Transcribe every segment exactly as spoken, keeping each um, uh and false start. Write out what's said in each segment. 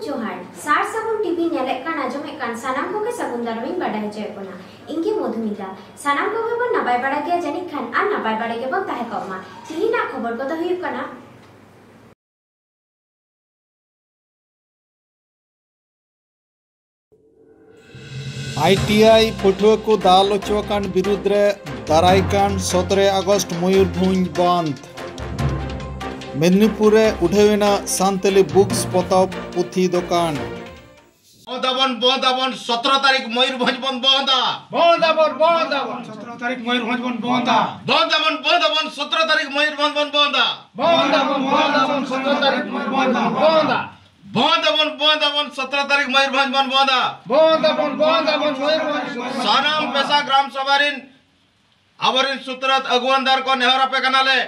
ᱡᱚᱦᱟᱨ᱾ ᱥᱟᱨ ᱥᱟᱹᱜᱩᱱ ᱴᱤᱵᱷᱤ ᱧᱮᱞᱮᱫ ᱠᱟᱱ, ᱟᱸᱡᱚᱢᱮᱫ ᱠᱟᱱ ᱥᱟᱱᱟᱢ ᱠᱚᱜᱮ ᱥᱟᱹᱜᱩᱱ ᱫᱟᱨᱟᱢ ᱤᱧ ᱵᱟᱰᱟᱭ ᱦᱚᱪᱚᱭᱮᱫ ᱵᱚᱱᱟ᱾ ᱤᱧ ᱜᱮ ᱢᱚᱫᱷᱩᱢᱤᱛᱟ᱾ ᱥᱟᱱᱟᱢ ᱠᱚᱜᱮ ᱵᱚᱱ ᱱᱟᱯᱟᱭ ᱵᱟᱲᱟ ᱜᱮᱭᱟ ᱡᱟᱹᱱᱤᱡ ᱠᱷᱟᱱ, ᱟᱨ ᱱᱟᱯᱟᱭ ᱵᱟᱲᱟ ᱜᱮᱵᱚᱱ ᱛᱟᱦᱮᱸ ᱠᱚᱜ ᱢᱟ᱾ ᱛᱤᱦᱤᱧᱟᱜ ᱠᱷᱚᱵᱚᱨ ᱠᱚᱫᱚ ᱦᱩᱭᱩᱜ ᱠᱟᱱᱟ᱾ ᱟᱭ ᱴᱤ ᱟᱭ ᱯᱟᱹᱴᱷᱩᱣᱟᱹ ᱠᱚ ᱫᱟᱞ ᱦᱚᱪᱚ ᱟᱠᱟᱱ ᱵᱤᱨᱩᱫᱽ ᱨᱮ ᱫᱟᱨᱟᱭ ᱠᱟᱱ ᱥᱚᱛᱨᱚᱭ ᱟᱜᱚᱥᱴ ᱢᱚᱭᱩᱨᱵᱷᱚᱸᱡᱽ ᱵᱚᱱᱫᱷ᱾ ᱢᱮᱫᱽᱱᱤᱯᱩᱨ ᱨᱮ ᱩᱰᱷᱟᱹᱣ ᱮᱱᱟ ᱥᱟᱱᱛᱟᱞᱤ ᱵᱩᱠᱥ ᱯᱚᱛᱚᱵ ᱯᱩᱛᱷᱤ ᱫᱚᱠᱟᱱ᱾ ᱵᱚᱱᱫ ᱟᱵᱚᱱ, ᱵᱚᱱᱫ ᱟᱵᱚᱱ, ᱥᱚᱛᱨᱚ ᱛᱟᱹᱨᱤᱠᱷ ᱢᱚᱭᱩᱨᱵᱷᱚᱸᱡᱽ ᱵᱚᱱ ᱵᱚᱱᱫᱟ᱾ ᱵᱚᱱᱫ ᱟᱵᱚᱱ, ᱵᱚᱱᱫ ᱟᱵᱚᱱ, ᱥᱚᱛᱨᱚ ᱛᱟᱹᱨᱤᱠᱷ ᱢᱚᱭᱩᱨᱵᱷᱚᱸᱡᱽ ᱵᱚᱱ ᱵᱚᱱᱫᱟ᱾ ᱵᱚᱱᱫ ᱟᱵᱚᱱ, ᱵᱚᱱᱫ ᱟᱵᱚᱱ, ᱥᱚᱛᱨᱚ ᱛᱟᱹᱨᱤᱠᱷ ᱢᱚᱭᱩᱨᱵᱷᱚᱸᱡᱽ ᱵᱚᱱ ᱵᱚᱱᱫᱟ᱾ ᱵᱚᱱᱫ ᱟᱵᱚᱱ, ᱵᱚᱱᱫ ᱟᱵᱚᱱ, ᱥᱚᱛᱨᱚ ᱛᱟᱹᱨᱤᱠᱷ ᱢᱚᱭᱩᱨᱵᱷᱚᱸᱡᱽ ᱵᱚᱱ ᱵᱚᱱᱫᱟ᱾ ᱵᱚᱱᱫ ᱟᱵᱚᱱ, ᱵᱚᱱᱫ ᱟᱵᱚᱱ, ᱥᱚᱛᱨᱚ ᱛᱟᱹᱨᱤᱠᱷ ᱢᱚᱭᱩᱨᱵᱷᱚᱸᱡᱽ ᱵᱚᱱ ᱵᱚᱱᱫᱟ᱾ ᱵᱚᱱᱫ ᱟᱵᱚᱱ, ᱵᱚᱱᱫ ᱟᱵᱚᱱ, ᱢᱚᱭᱩᱨᱵᱷᱚᱸᱡᱽ ᱵᱚᱱ ᱵᱚᱱᱫᱟ᱾ ᱥᱟᱱᱟᱢ ᱯᱮᱥᱟ ᱜᱨᱟᱢ ᱥᱚᱵᱷᱟ ᱨᱤᱱ ᱟᱵᱚᱨᱤᱱ ᱥᱩᱛᱨᱟᱹᱛ ᱟᱹᱜᱩᱣᱟᱹᱱ ᱫᱟᱨ ᱠᱚ ᱱᱮᱦᱚᱨ ᱟᱯᱮ ᱠᱟᱱᱟᱞᱮ,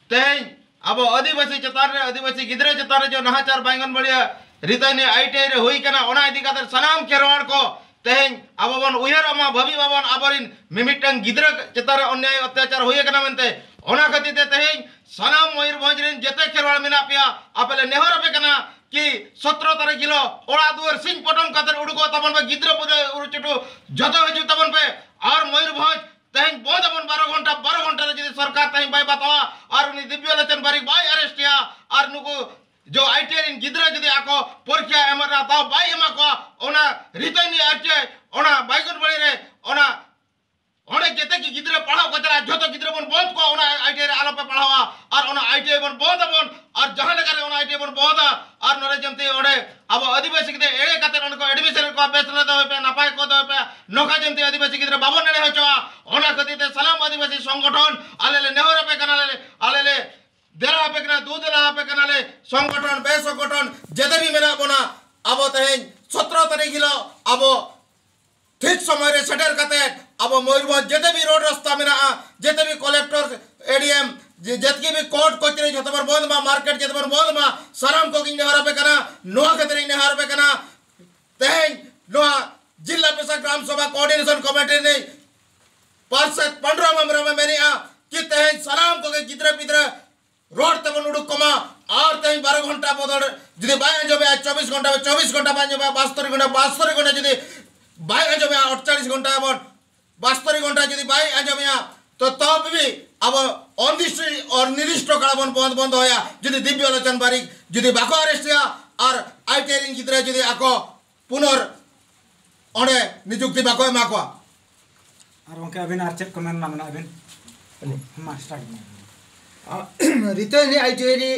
ᱛᱮᱦᱮᱧ ᱟᱵᱚ ᱟᱹᱫᱤᱵᱟᱹᱥᱤ ᱪᱮᱛᱟᱱ ᱨᱮ, ᱟᱹᱫᱤᱵᱟᱹᱥᱤ ᱜᱤᱫᱽᱨᱟᱹ ᱪᱮᱛᱟᱱ ᱨᱮ ᱡᱚ ᱱᱟᱦᱟᱪᱟᱨ ᱵᱟᱭᱜᱚᱱ ᱵᱟᱹᱲᱤᱭᱟᱹ ᱨᱤᱛᱟᱹᱭᱱᱤ ᱟᱭ ᱴᱤ ᱟᱭ ᱨᱮ ᱦᱩᱭ ᱠᱟᱱᱟ, ᱚᱱᱟ ᱤᱫᱤ ᱠᱟᱛᱮ ᱥᱟᱱᱟᱢ ᱠᱷᱮᱨᱣᱟᱲ ᱠᱚ ᱛᱮᱦᱮᱧ ᱟᱵᱚ ᱵᱚᱱ ᱩᱭᱦᱟᱹᱨᱚᱜ ᱢᱟ, ᱵᱷᱟᱹᱵᱤ ᱢᱟᱵᱚᱱ ᱟᱵᱚᱨᱤᱱ ᱢᱤᱢᱤᱫᱴᱟᱝ ᱜᱤᱫᱽᱨᱟᱹ ᱪᱮᱛᱟᱱ ᱨᱮ ᱚᱱᱱᱭᱟᱭ ᱚᱛᱛᱟᱪᱟᱨ ᱦᱩᱭ ᱟᱠᱟᱱᱟ ᱢᱮᱱᱛᱮ᱾ ᱚᱱᱟ ᱠᱷᱟᱹᱛᱤᱨ ᱛᱮ ᱛᱮᱦᱮᱧ ᱥᱟᱱᱟᱢ ᱢᱚᱭᱩᱨᱵᱷᱚᱸᱡᱽ ᱨᱤᱱ ᱡᱮᱛᱮ ᱠᱷᱮᱨᱣᱟᱲ ᱢᱮᱱᱟᱜ ᱯᱮᱭᱟ, ᱟᱯᱮ ᱞᱮ ᱱᱮᱦᱚᱨ ᱟᱯᱮ ᱠᱟᱱᱟ ᱠᱤ ᱥᱚᱛᱨᱚ ᱛᱟᱹᱨᱤᱠᱷ ᱦᱤᱞᱳᱜ ᱚᱲᱟᱜ ᱫᱩᱣᱟᱹᱨ ᱥᱤᱧ ᱯᱚᱴᱚᱢ ᱠᱟᱛᱮ ᱩᱰᱩᱠᱚᱜ ᱛᱟᱵᱚᱱ ᱯᱮ, ᱜᱤᱫᱽᱨᱟᱹ ᱯᱤᱫᱽᱨᱟᱹ ᱩᱨᱩ ᱪᱩᱴᱩ ᱡᱚᱛᱚ ᱦᱤᱡᱩᱜ ᱛᱟᱵᱚᱱ ᱯᱮ᱾ ᱟᱨ ᱢᱚᱭᱩᱨᱵᱷᱚᱸᱡᱽ ᱛᱮᱦᱮᱧ ᱵᱚᱱᱫ ᱟᱵᱚᱱ ᱵᱟᱨᱚ ᱜᱷᱚᱱᱴᱟ, ᱵᱟᱨᱚ ᱜᱷᱚᱱᱴᱟ ᱨᱮ ᱡᱩᱫᱤ ᱥᱚᱨᱠᱟᱨ ᱛᱮᱦᱮᱧ ᱵᱟᱭ ᱵᱟᱛᱟᱣᱟ ᱟᱨ ᱩᱱᱤ ᱫᱤᱵᱽᱭᱚ ᱞᱳᱪᱚᱱ ᱵᱟᱨᱤᱠ ᱵᱟᱭ ᱟᱨᱮᱥᱴ ᱮᱭᱟ ᱟᱨ ᱱᱩᱠᱩ ᱡᱚ ᱟᱭ ᱴᱤ ᱟᱭ ᱨᱤᱱ ᱜᱤᱫᱽᱨᱟᱹ ᱡᱩᱫᱤ ᱟᱠᱚ ᱯᱚᱨᱤᱠᱷᱟ ᱮᱢ ᱨᱮᱱᱟᱜ ᱫᱟᱣ ᱵᱟᱭ ᱮᱢᱟ ᱠᱚᱣᱟ, ᱚᱱᱟ ᱨᱤᱛᱟᱹᱭᱱᱤ ᱟᱨ ᱪᱮ ᱚᱱᱟ ᱵᱟᱭᱜᱚᱱᱵᱟᱲᱤ ᱨᱮ ᱚᱱᱟ ᱚᱸᱰᱮ ᱡᱮᱛᱮ ᱜᱮ ᱜᱤᱫᱽᱨᱟᱹ ᱯᱟᱲᱦᱟᱣ ᱠᱚ ᱪᱟᱞᱟᱜᱼᱟ, ᱡᱚᱛᱚ ᱜᱤᱫᱽᱨᱟᱹ ᱵᱚᱱ ᱵᱚᱱᱫ ᱠᱚᱣᱟ, ᱚᱱᱟ ᱟᱭ ᱴᱤ ᱟᱭ ᱨᱮ ᱟᱞᱚᱯᱮ ᱯᱟᱲᱦᱟᱣᱟ᱾ ᱟᱨ ᱚᱱᱟ ᱟᱭ ᱴᱤ ᱟᱭ ᱵᱚᱱ ᱵᱚᱱᱫ ᱟᱵᱚᱱ, ᱟᱨ ᱡᱟᱦᱟᱸ ᱞᱮᱠᱟᱨᱮ ᱚᱱᱟ ᱟᱭ ᱴᱤ ᱟᱭ ᱵᱚᱱ ᱵᱚᱱᱫᱟ, ᱟᱨ ᱱᱚᱰᱮ ᱡᱮᱢᱛᱤ ᱚᱸᱰᱮ ᱟᱵᱚ ᱟᱹᱫᱤᱵᱟᱹᱥᱤ ᱜᱤᱫᱽᱨᱟᱹ ᱮᱲᱮ ᱠᱟᱛᱮ ᱚᱸᱰᱮ ᱠᱚ ᱮᱰᱢᱤᱥᱚᱱ ᱠᱚᱣᱟ, ᱵᱮᱥ ᱨᱮ ᱫᱚᱦᱚᱭ ᱯᱮ, ᱱᱟᱯᱟᱭ ᱠᱚ ᱫᱚᱦᱚᱭ ᱯᱮ, ᱱᱚᱝᱠᱟ ᱡᱮᱢᱛᱤ ᱟᱹᱫᱤᱵᱟᱹᱥᱤ ᱜᱤᱫᱽᱨᱟᱹ ᱵᱟᱵᱚᱱ ᱮᱲᱮ ᱦᱚᱪᱚᱜᱼᱟ᱾ ᱚᱱᱟ ᱠᱷᱟᱹᱛᱤᱨ ᱛᱮ ᱥᱟᱱᱟᱢ ᱟᱹᱫᱤᱵᱟᱹᱥᱤ ᱥᱚᱝᱜᱚᱴᱷᱚᱱ ᱟᱞᱮ ᱞᱮ ᱱᱮᱦᱚᱨ ᱟᱯᱮ ᱠᱟᱱᱟ, ᱟᱞᱮ ᱞᱮ, ᱟᱞᱮ ᱞᱮ ᱫᱮᱞᱟ ᱟᱯᱮ ᱠᱟᱱᱟ, ᱫᱩ ᱫᱮᱞᱟ ᱟᱯᱮ ᱠᱟᱱᱟᱞᱮ, ᱥᱚᱝᱜᱚᱴᱷᱚᱱ, ᱵᱮᱥᱚᱝᱜᱚᱴᱷᱚᱱ ᱡᱮᱛᱮ ᱜᱮ ᱢᱮᱱᱟᱜ ᱵᱚᱱᱟ᱾ ᱟᱵᱚ ᱛᱮᱦᱮᱧ ᱥᱚᱛᱨᱚ ᱛᱟᱹᱨᱤᱠᱷ ᱦᱤᱞᱳᱜ ᱟᱵᱚ ᱴᱷᱤᱠ ᱥᱚᱢᱚᱭ ᱨᱮ ᱥᱮᱴᱮᱨ ᱠᱟᱛᱮ ᱟᱵᱚ ᱢᱚᱭᱩᱨᱵᱷᱚᱸᱡᱽ ᱡᱮᱛᱮ ᱵᱤ ᱨᱳᱰ ᱨᱟᱥᱛᱟ ᱢᱮᱱᱟᱜᱼᱟ, ᱡᱮᱛᱮ ᱵᱤ ᱠᱚᱞᱮᱠᱴᱚᱨ, ᱮ ᱰᱤ ᱮᱢ, ᱡᱮ-, ᱡᱮᱛᱮ ᱵᱤ ᱠᱳᱨᱴ ᱠᱚᱪᱟᱹᱨᱤ ᱡᱚᱛᱚ ᱵᱚᱱ ᱵᱚᱱᱫ ᱢᱟ, ᱢᱟᱨᱠᱮᱴ ᱡᱚᱛᱚ ᱵᱚᱱ ᱵᱚᱱᱫ ᱢᱟ, ᱥᱟᱱᱟᱢ ᱠᱚᱜᱮᱧ ᱱᱮᱦᱚᱨ ᱟᱯᱮ ᱠᱟᱱᱟ᱾ ᱱᱚᱣᱟ ᱠᱷᱟᱹᱛᱤᱨ ᱤᱧ ᱱᱮᱦᱚᱨ ᱟᱯᱮ ᱠᱟᱱᱟ, ᱛᱮᱦᱮᱧ ᱱᱚᱣᱟ ᱡᱤᱞᱟ ᱯᱮᱥᱟ ᱜᱨᱟᱢ ᱥᱚᱵᱷᱟ ᱠᱳᱚᱨᱰᱤᱱᱮᱥᱚᱱ ᱠᱚᱢᱤᱴᱤ ᱨᱤᱱᱤᱡ ᱯᱟᱨᱥᱮᱛ ᱯᱟᱱᱰᱩᱨᱟᱢ ᱦᱮᱢᱵᱨᱚᱢ ᱮ ᱢᱮᱱᱮᱜᱼᱟ ᱠᱤ ᱛᱮᱦᱮᱧ ᱥᱟᱱᱟᱢ ᱠᱚᱜᱮ ᱜᱤᱫᱽᱨᱟᱹ ᱯᱤᱫᱽᱨᱟᱹ ᱨᱳᱰ ᱛᱮᱵᱚᱱ ᱩᱰᱩᱠ ᱠᱚᱢᱟ, ᱟᱨ ᱛᱮᱦᱮᱧ ᱵᱟᱨᱚ ᱜᱷᱚᱱᱴᱟ ᱵᱚᱫᱚᱞ ᱡᱩᱫᱤ ᱵᱟᱭ ᱟᱸᱡᱚᱢᱮᱜᱼᱟ, ᱪᱚᱵᱵᱤᱥ ᱜᱷᱚᱱᱴᱟ, ᱪᱚᱵᱵᱤᱥ ᱜᱷᱚᱱᱴᱟ ᱵᱟᱭ ᱟᱸᱡᱚᱢᱮᱜᱼᱟ, ᱵᱟᱥᱛᱚᱨᱤ ᱜᱷᱚᱱᱴᱟ, ᱵᱟᱥᱛᱚᱨᱤ ᱜᱷᱚᱱᱴᱟ ᱡᱩᱫᱤ ᱵᱟᱭ ᱟᱸᱡᱚᱢᱮᱜᱼᱟ, ᱟᱴᱪᱚᱞᱞᱤᱥ ᱜᱷᱚᱱᱴᱟ ᱮᱵᱚᱝ ᱵᱟᱥᱛᱚᱨᱤ ᱜᱷᱚᱱᱴᱟ ᱡᱩᱫᱤ ᱵᱟᱭ ᱟᱸᱡᱚᱢᱮᱜᱼᱟ, ᱛᱚ ᱛᱚᱵᱮ ᱟᱵᱚ ᱚᱱᱤᱨᱫᱤᱥᱴᱚ, ᱚᱱᱤᱨᱫᱤᱥᱴᱚ ᱠᱟᱞ ᱵᱚᱱ ᱵᱚᱱᱫ, ᱵᱚᱱᱫ ᱫᱚᱦᱚᱭᱟ᱾ ᱡᱩᱫᱤ ᱫᱤᱵᱽᱭᱚ ᱞᱳᱪᱚᱱ ᱵᱟᱨᱤᱠ ᱡᱩᱫᱤ ᱵᱟᱠᱚ ᱟᱨᱮᱥᱴᱮᱭᱟ ᱟᱨ ᱟᱭᱴᱤᱟᱭ ᱨᱮᱱ ᱜᱤᱫᱽᱨᱟᱹ ᱡᱩᱫᱤ ᱟᱠᱚ ᱯᱩᱱᱚᱨ ᱚᱸᱰᱮ ᱱᱤᱡᱩᱠᱛᱤ ᱵᱟᱠᱚ ᱮᱢᱟ ᱠᱚᱣᱟ᱾ ᱟᱨ ᱜᱚᱢᱠᱮ, ᱟᱹᱵᱤᱱ ᱟᱨ ᱪᱮᱫ ᱠᱚ ᱢᱮᱱ ᱨᱮᱱᱟᱜ ᱢᱮᱱᱟᱜ ᱵᱤᱱ? ᱢᱟ, start ᱵᱤᱱ᱾ ᱨᱤᱛᱟᱹᱭᱱᱤ ᱟᱭᱴᱤᱟᱭ ᱨᱮ,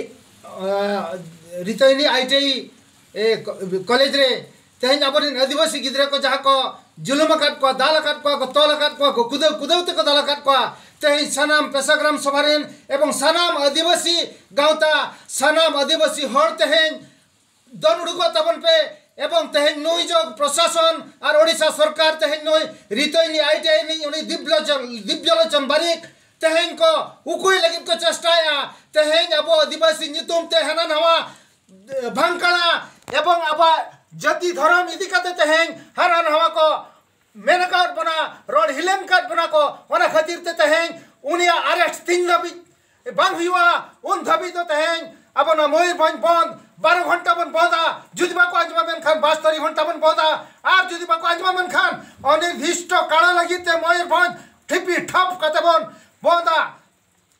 ᱟ, ᱨᱤᱛᱟᱹᱭᱱᱤ ᱟᱭᱴᱤᱟᱭ, ᱮ, ᱠᱚ-, ᱠᱚᱞᱮᱡᱽ ᱨᱮ ᱛᱮᱦᱮᱧ ᱟᱵᱚᱨᱮᱱ ᱟᱹᱫᱤᱵᱟᱹᱥᱤ ᱜᱤᱫᱽᱨᱟᱹ ᱠᱚ ᱡᱟᱦᱟᱸ ᱠᱚ ᱡᱩᱞᱩᱢ ᱟᱠᱟᱫ ᱠᱚᱣᱟ, ᱫᱟᱞ ᱟᱠᱟᱫ ᱠᱚᱣᱟ ᱠᱚ, ᱛᱚᱞ ᱟᱠᱟᱫ ᱠᱚᱣᱟ ᱠᱚ, ᱠᱩᱫᱟᱹᱣ ᱠᱩᱫᱟᱹᱣ ᱛᱮᱠᱚ ᱫᱟᱞ ᱟᱠᱟᱫ ᱠᱚᱣᱟ, ᱛᱮᱦᱮᱧ ᱥᱟᱱᱟᱢ ᱯᱮᱥᱟ ᱜᱨᱟᱢ ᱥᱚᱵᱷᱟ ᱨᱮᱱ ᱮᱵᱚᱝ ᱥᱟᱱᱟᱢ ᱟᱹᱫᱤᱵᱟᱹᱥᱤ ᱜᱟᱶᱛᱟ, ᱥᱟᱱᱟᱢ ᱟᱹᱫᱤᱵᱟᱹᱥᱤ ᱦᱚᱲ ᱛᱮᱦᱮᱧ ᱫᱚᱱ ᱩᱰᱩᱠᱚᱜ ᱛᱟᱵᱚᱱ ᱯᱮ᱾ ᱮᱵᱚᱝ ᱛᱮᱦᱮᱧ ᱱᱩᱭ ᱡᱚᱜ ᱯᱨᱚᱥᱟᱥᱚᱱ ᱟᱨ ᱳᱰᱤᱥᱟ ᱥᱚᱨᱠᱟᱨ ᱛᱮᱦᱮᱧ ᱱᱩᱭ ᱨᱤᱛᱟᱹᱭᱱᱤ ᱟᱭᱴᱤᱟᱭ ᱨᱤᱱᱤᱡ ᱩᱱᱤ ᱫᱤᱵᱽᱞᱳᱪᱚᱱ, ᱫᱤᱵᱽᱭᱚᱞᱳᱪᱚᱱ ᱵᱟᱨᱤᱠ ᱛᱮᱦᱮᱧ ᱠᱚ ᱩᱠᱩᱭ ᱞᱟᱹᱜᱤᱫ ᱠᱚ ᱪᱮᱥᱴᱟᱭᱮᱜᱼᱟ᱾ ᱛᱮᱦᱮᱧ ᱟᱵᱚ ᱟᱹᱫᱤᱵᱟᱹᱥᱤ ᱧᱩᱛᱩᱢ ᱛᱮ ᱦᱟᱱᱟ ᱱᱟᱣᱟ ᱵᱷᱟᱝᱠᱟᱲᱟ ᱮᱵᱚᱝ ᱟᱵᱚᱣᱟᱜ ᱡᱟᱹᱛᱤ ᱫᱷᱚᱨᱚᱢ ᱤᱫᱤ ᱠᱟᱛᱮ ᱛᱮᱦᱮᱧ ᱦᱟᱱᱟ ᱱᱟᱣᱟ ᱠᱚ ᱢᱮᱱ ᱟᱠᱟᱫ ᱵᱚᱱᱟ, ᱨᱚᱲ ᱦᱤᱞᱟᱹᱱ ᱟᱠᱟᱫ ᱵᱚᱱᱟ ᱠᱚ᱾ ᱚᱱᱟ ᱠᱷᱟᱹᱛᱤᱨ ᱛᱮ ᱛᱮᱦᱮᱧ ᱩᱱᱤᱭᱟᱜ ᱟᱨᱮᱥᱴ ᱛᱤᱱ ᱫᱷᱟᱹᱵᱤᱡ ᱵᱟᱝ ᱦᱩᱭᱩᱜᱼᱟ, ᱩᱱ ᱫᱷᱟᱹᱵᱤᱡ ᱫᱚ ᱛᱮᱦᱮᱧ ᱟᱵᱚ ᱱᱚᱣᱟ ᱢᱚᱭᱩᱨᱵᱷᱚᱸᱡᱽ ᱵᱚᱱᱫ ᱵᱟᱨᱚ ᱜᱷᱚᱱᱴᱟ ᱵᱚᱱ ᱵᱚᱱᱫᱟ᱾ ᱡᱩᱫᱤ ᱵᱟᱠᱚ ᱟᱸᱡᱚᱢᱟ ᱢᱮᱱᱠᱷᱟᱱ ᱵᱟᱥᱛᱚᱨᱤ ᱜᱷᱚᱱᱴᱟ ᱵᱚᱱ ᱵᱚᱱᱫᱟ᱾ ᱟᱨ ᱡᱩᱫᱤ ᱵᱟᱠᱚ ᱟᱸᱡᱚᱢᱟ ᱢᱮᱱᱠᱷᱟᱱ ᱚᱱᱤᱨᱫᱤᱥᱴᱚ ᱠᱟᱞ ᱞᱟᱹᱜᱤᱫ ᱛᱮ ᱢᱚᱭᱩᱨᱵᱷᱚᱸᱡᱽ ᱴᱷᱤᱯᱤ ᱴᱷᱟᱯ ᱠᱟᱛᱮ ᱵᱚᱱ ᱵᱚᱱᱫᱟ᱾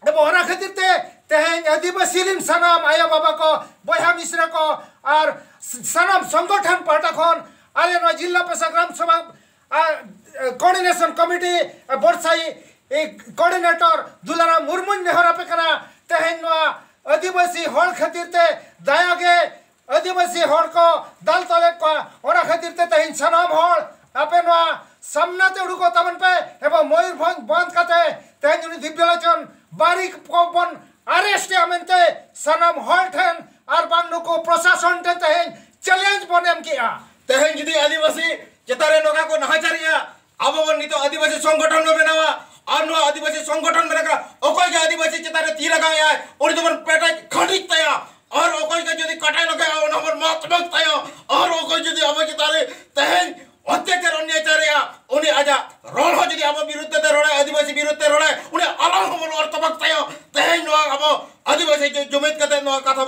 ᱮᱵᱚᱝ ᱚᱱᱟ ᱠᱷᱟᱹᱛᱤᱨ ᱛᱮ ᱛᱮᱦᱮᱧ ᱟᱹᱫᱤᱵᱟᱹᱥᱤ ᱨᱤᱱ ᱥᱟᱱᱟᱢ ᱟᱭᱳ ᱵᱟᱵᱟ ᱠᱚ, ᱵᱚᱭᱦᱟ ᱢᱤᱥᱨᱟ ᱠᱚ ᱟᱨ ᱥᱟᱱᱟᱢ ᱥᱚᱝᱜᱚᱴᱷᱚᱱ ᱯᱟᱦᱴᱟ ᱠᱷᱚᱱ ᱟᱞᱮ ᱱᱚᱣᱟ ᱡᱤᱞᱟ ᱯᱮᱥᱟ ᱜᱨᱟᱢ ᱥᱚᱵᱷᱟ ᱟᱨ, ᱮ, coordination committee, ᱮ, ᱵᱚᱨᱥᱟᱭᱤ, ᱮ, coordinator ᱫᱩᱞᱟᱨᱟᱢ ᱢᱩᱨᱢᱩᱧ ᱱᱮᱦᱚᱨ ᱟᱯᱮ ᱠᱟᱱᱟ, ᱛᱮᱦᱮᱧ ᱱᱚᱣᱟ ᱟᱹᱫᱤᱵᱟᱹᱥᱤ ᱦᱚᱲ ᱠᱷᱟᱹᱛᱤᱨ ᱛᱮ ᱫᱟᱭᱟ ᱜᱮ ᱟᱹᱫᱤᱵᱟᱹᱥᱤ ᱦᱚᱲ ᱠᱚ ᱫᱟᱞ ᱛᱚᱞᱮᱫ ᱠᱚᱣᱟ᱾ ᱚᱱᱟ ᱠᱷᱟᱹᱛᱤᱨ ᱛᱮ ᱛᱮᱦᱮᱧ ᱥᱟᱱᱟᱢ ᱦᱚᱲ ᱟᱯᱮ ᱱᱚᱣᱟ ᱥᱟᱢᱱᱟ ᱛᱮ ᱩᱰᱩᱠᱚᱜ ᱛᱟᱵᱚᱱ ᱯᱮ ᱮᱵᱚᱝ ᱢᱚᱭᱩᱨᱵᱷᱚᱸᱡᱽ ᱵᱚᱱᱫ ᱠᱟᱛᱮ ᱛᱮᱦᱮᱧ ᱩᱱᱤ ᱫᱤᱵᱽᱭᱚᱞᱳᱪᱚᱱ ᱵᱟᱨᱤᱠ ᱠᱚ ᱵᱚᱱ ᱟᱨᱮᱥᱴ ᱮᱭᱟ ᱢᱮᱱᱛᱮ ᱥᱟᱱᱟᱢ ᱦᱚᱲ ᱴᱷᱮᱱ ᱟᱨ ᱵᱟᱝ ᱱᱩᱠᱩ ᱯᱨᱚᱥᱟᱥᱚᱱ ᱴᱷᱮᱱ ᱛᱮᱦᱮᱧ challenge ᱵᱚᱱ ᱮᱢ ᱠᱮᱜᱼᱟ᱾ ᱛᱮᱦᱮᱧ ᱡᱩᱫᱤ ᱟᱹᱫᱤᱵᱟᱹᱥᱤ ᱪᱮᱛᱟᱱ ᱨᱮ ᱱᱚᱝᱠᱟ ᱠᱚ ᱱᱟᱦᱟᱪᱟᱨᱮᱜᱼᱟ, ᱟᱵᱚ ᱵᱚᱱ ᱱᱤᱛᱚᱜ ᱟᱹᱫᱤᱵᱟᱹᱥᱤ ᱥᱚᱝᱜᱚᱴᱷᱚᱱ ᱵᱚᱱ ᱵᱮᱱᱟᱣᱟ ᱟᱨ ᱱᱚᱣᱟ ᱟᱹᱫᱤᱵᱟᱹᱥᱤ ᱥᱚᱝᱜᱚᱴᱷᱚᱱ ᱢᱮᱱᱟᱜᱼᱟ, ᱚᱠᱚᱭ ᱜᱮ ᱟᱹᱫᱤᱵᱟᱹᱥᱤ ᱪᱮᱛᱟᱱ ᱨᱮ ᱛᱤ ᱞᱟᱜᱟᱣᱮᱫᱼᱟᱭ ᱩᱱᱤ ᱫᱚᱵᱚᱱ ᱯᱮᱴᱮᱡ ᱠᱷᱟᱹᱰᱤᱡ ᱛᱟᱭᱟ᱾ ᱟᱨ ᱚᱠᱚᱭ ᱜᱮ ᱡᱩᱫᱤ ᱠᱟᱴᱟᱭ ᱞᱟᱜᱟᱜᱼᱟ ᱚᱱᱟ ᱵᱚᱱ ᱢᱟᱜ ᱛᱚᱵᱮᱠ ᱛᱟᱭᱟ᱾ ᱟᱨ ᱚᱠᱚᱭ ᱡᱩᱫᱤ ᱟᱵᱚ ᱪᱮᱛᱟᱱ ᱨᱮ ᱛᱮᱦᱮᱧ ᱚᱛᱛᱟᱪᱟᱨ ᱚᱱᱱᱭᱟᱪᱟᱨᱮᱜᱼᱟ, ᱩᱱᱤ ᱟᱡᱟᱜ ᱨᱚᱲ ᱦᱚᱸ ᱡᱩᱫᱤ ᱟᱵᱚ ᱵᱤᱨᱩᱫᱷ ᱛᱮ ᱨᱚᱲᱟᱭ, ᱟᱹᱫᱤᱵᱟᱹᱥᱤ ᱵᱤᱨᱩᱫᱷ ᱛᱮ ᱨᱚᱲᱟᱭ, ᱩᱱᱤ ᱟᱞᱟᱝ ᱦᱚᱸᱵᱚᱱ ᱚᱨ ᱛᱚᱵᱟᱠ ᱛᱟᱭᱟ᱾ ᱛᱮᱦᱮᱧ ᱱᱚᱣᱟ ᱟᱵᱚ ᱟᱹᱫᱤᱵᱟᱹᱥᱤ ᱡᱩ-, ᱡᱩᱢᱤᱫ ᱠᱟᱛᱮ ᱱᱚᱣᱟ ᱠᱟᱛᱷᱟ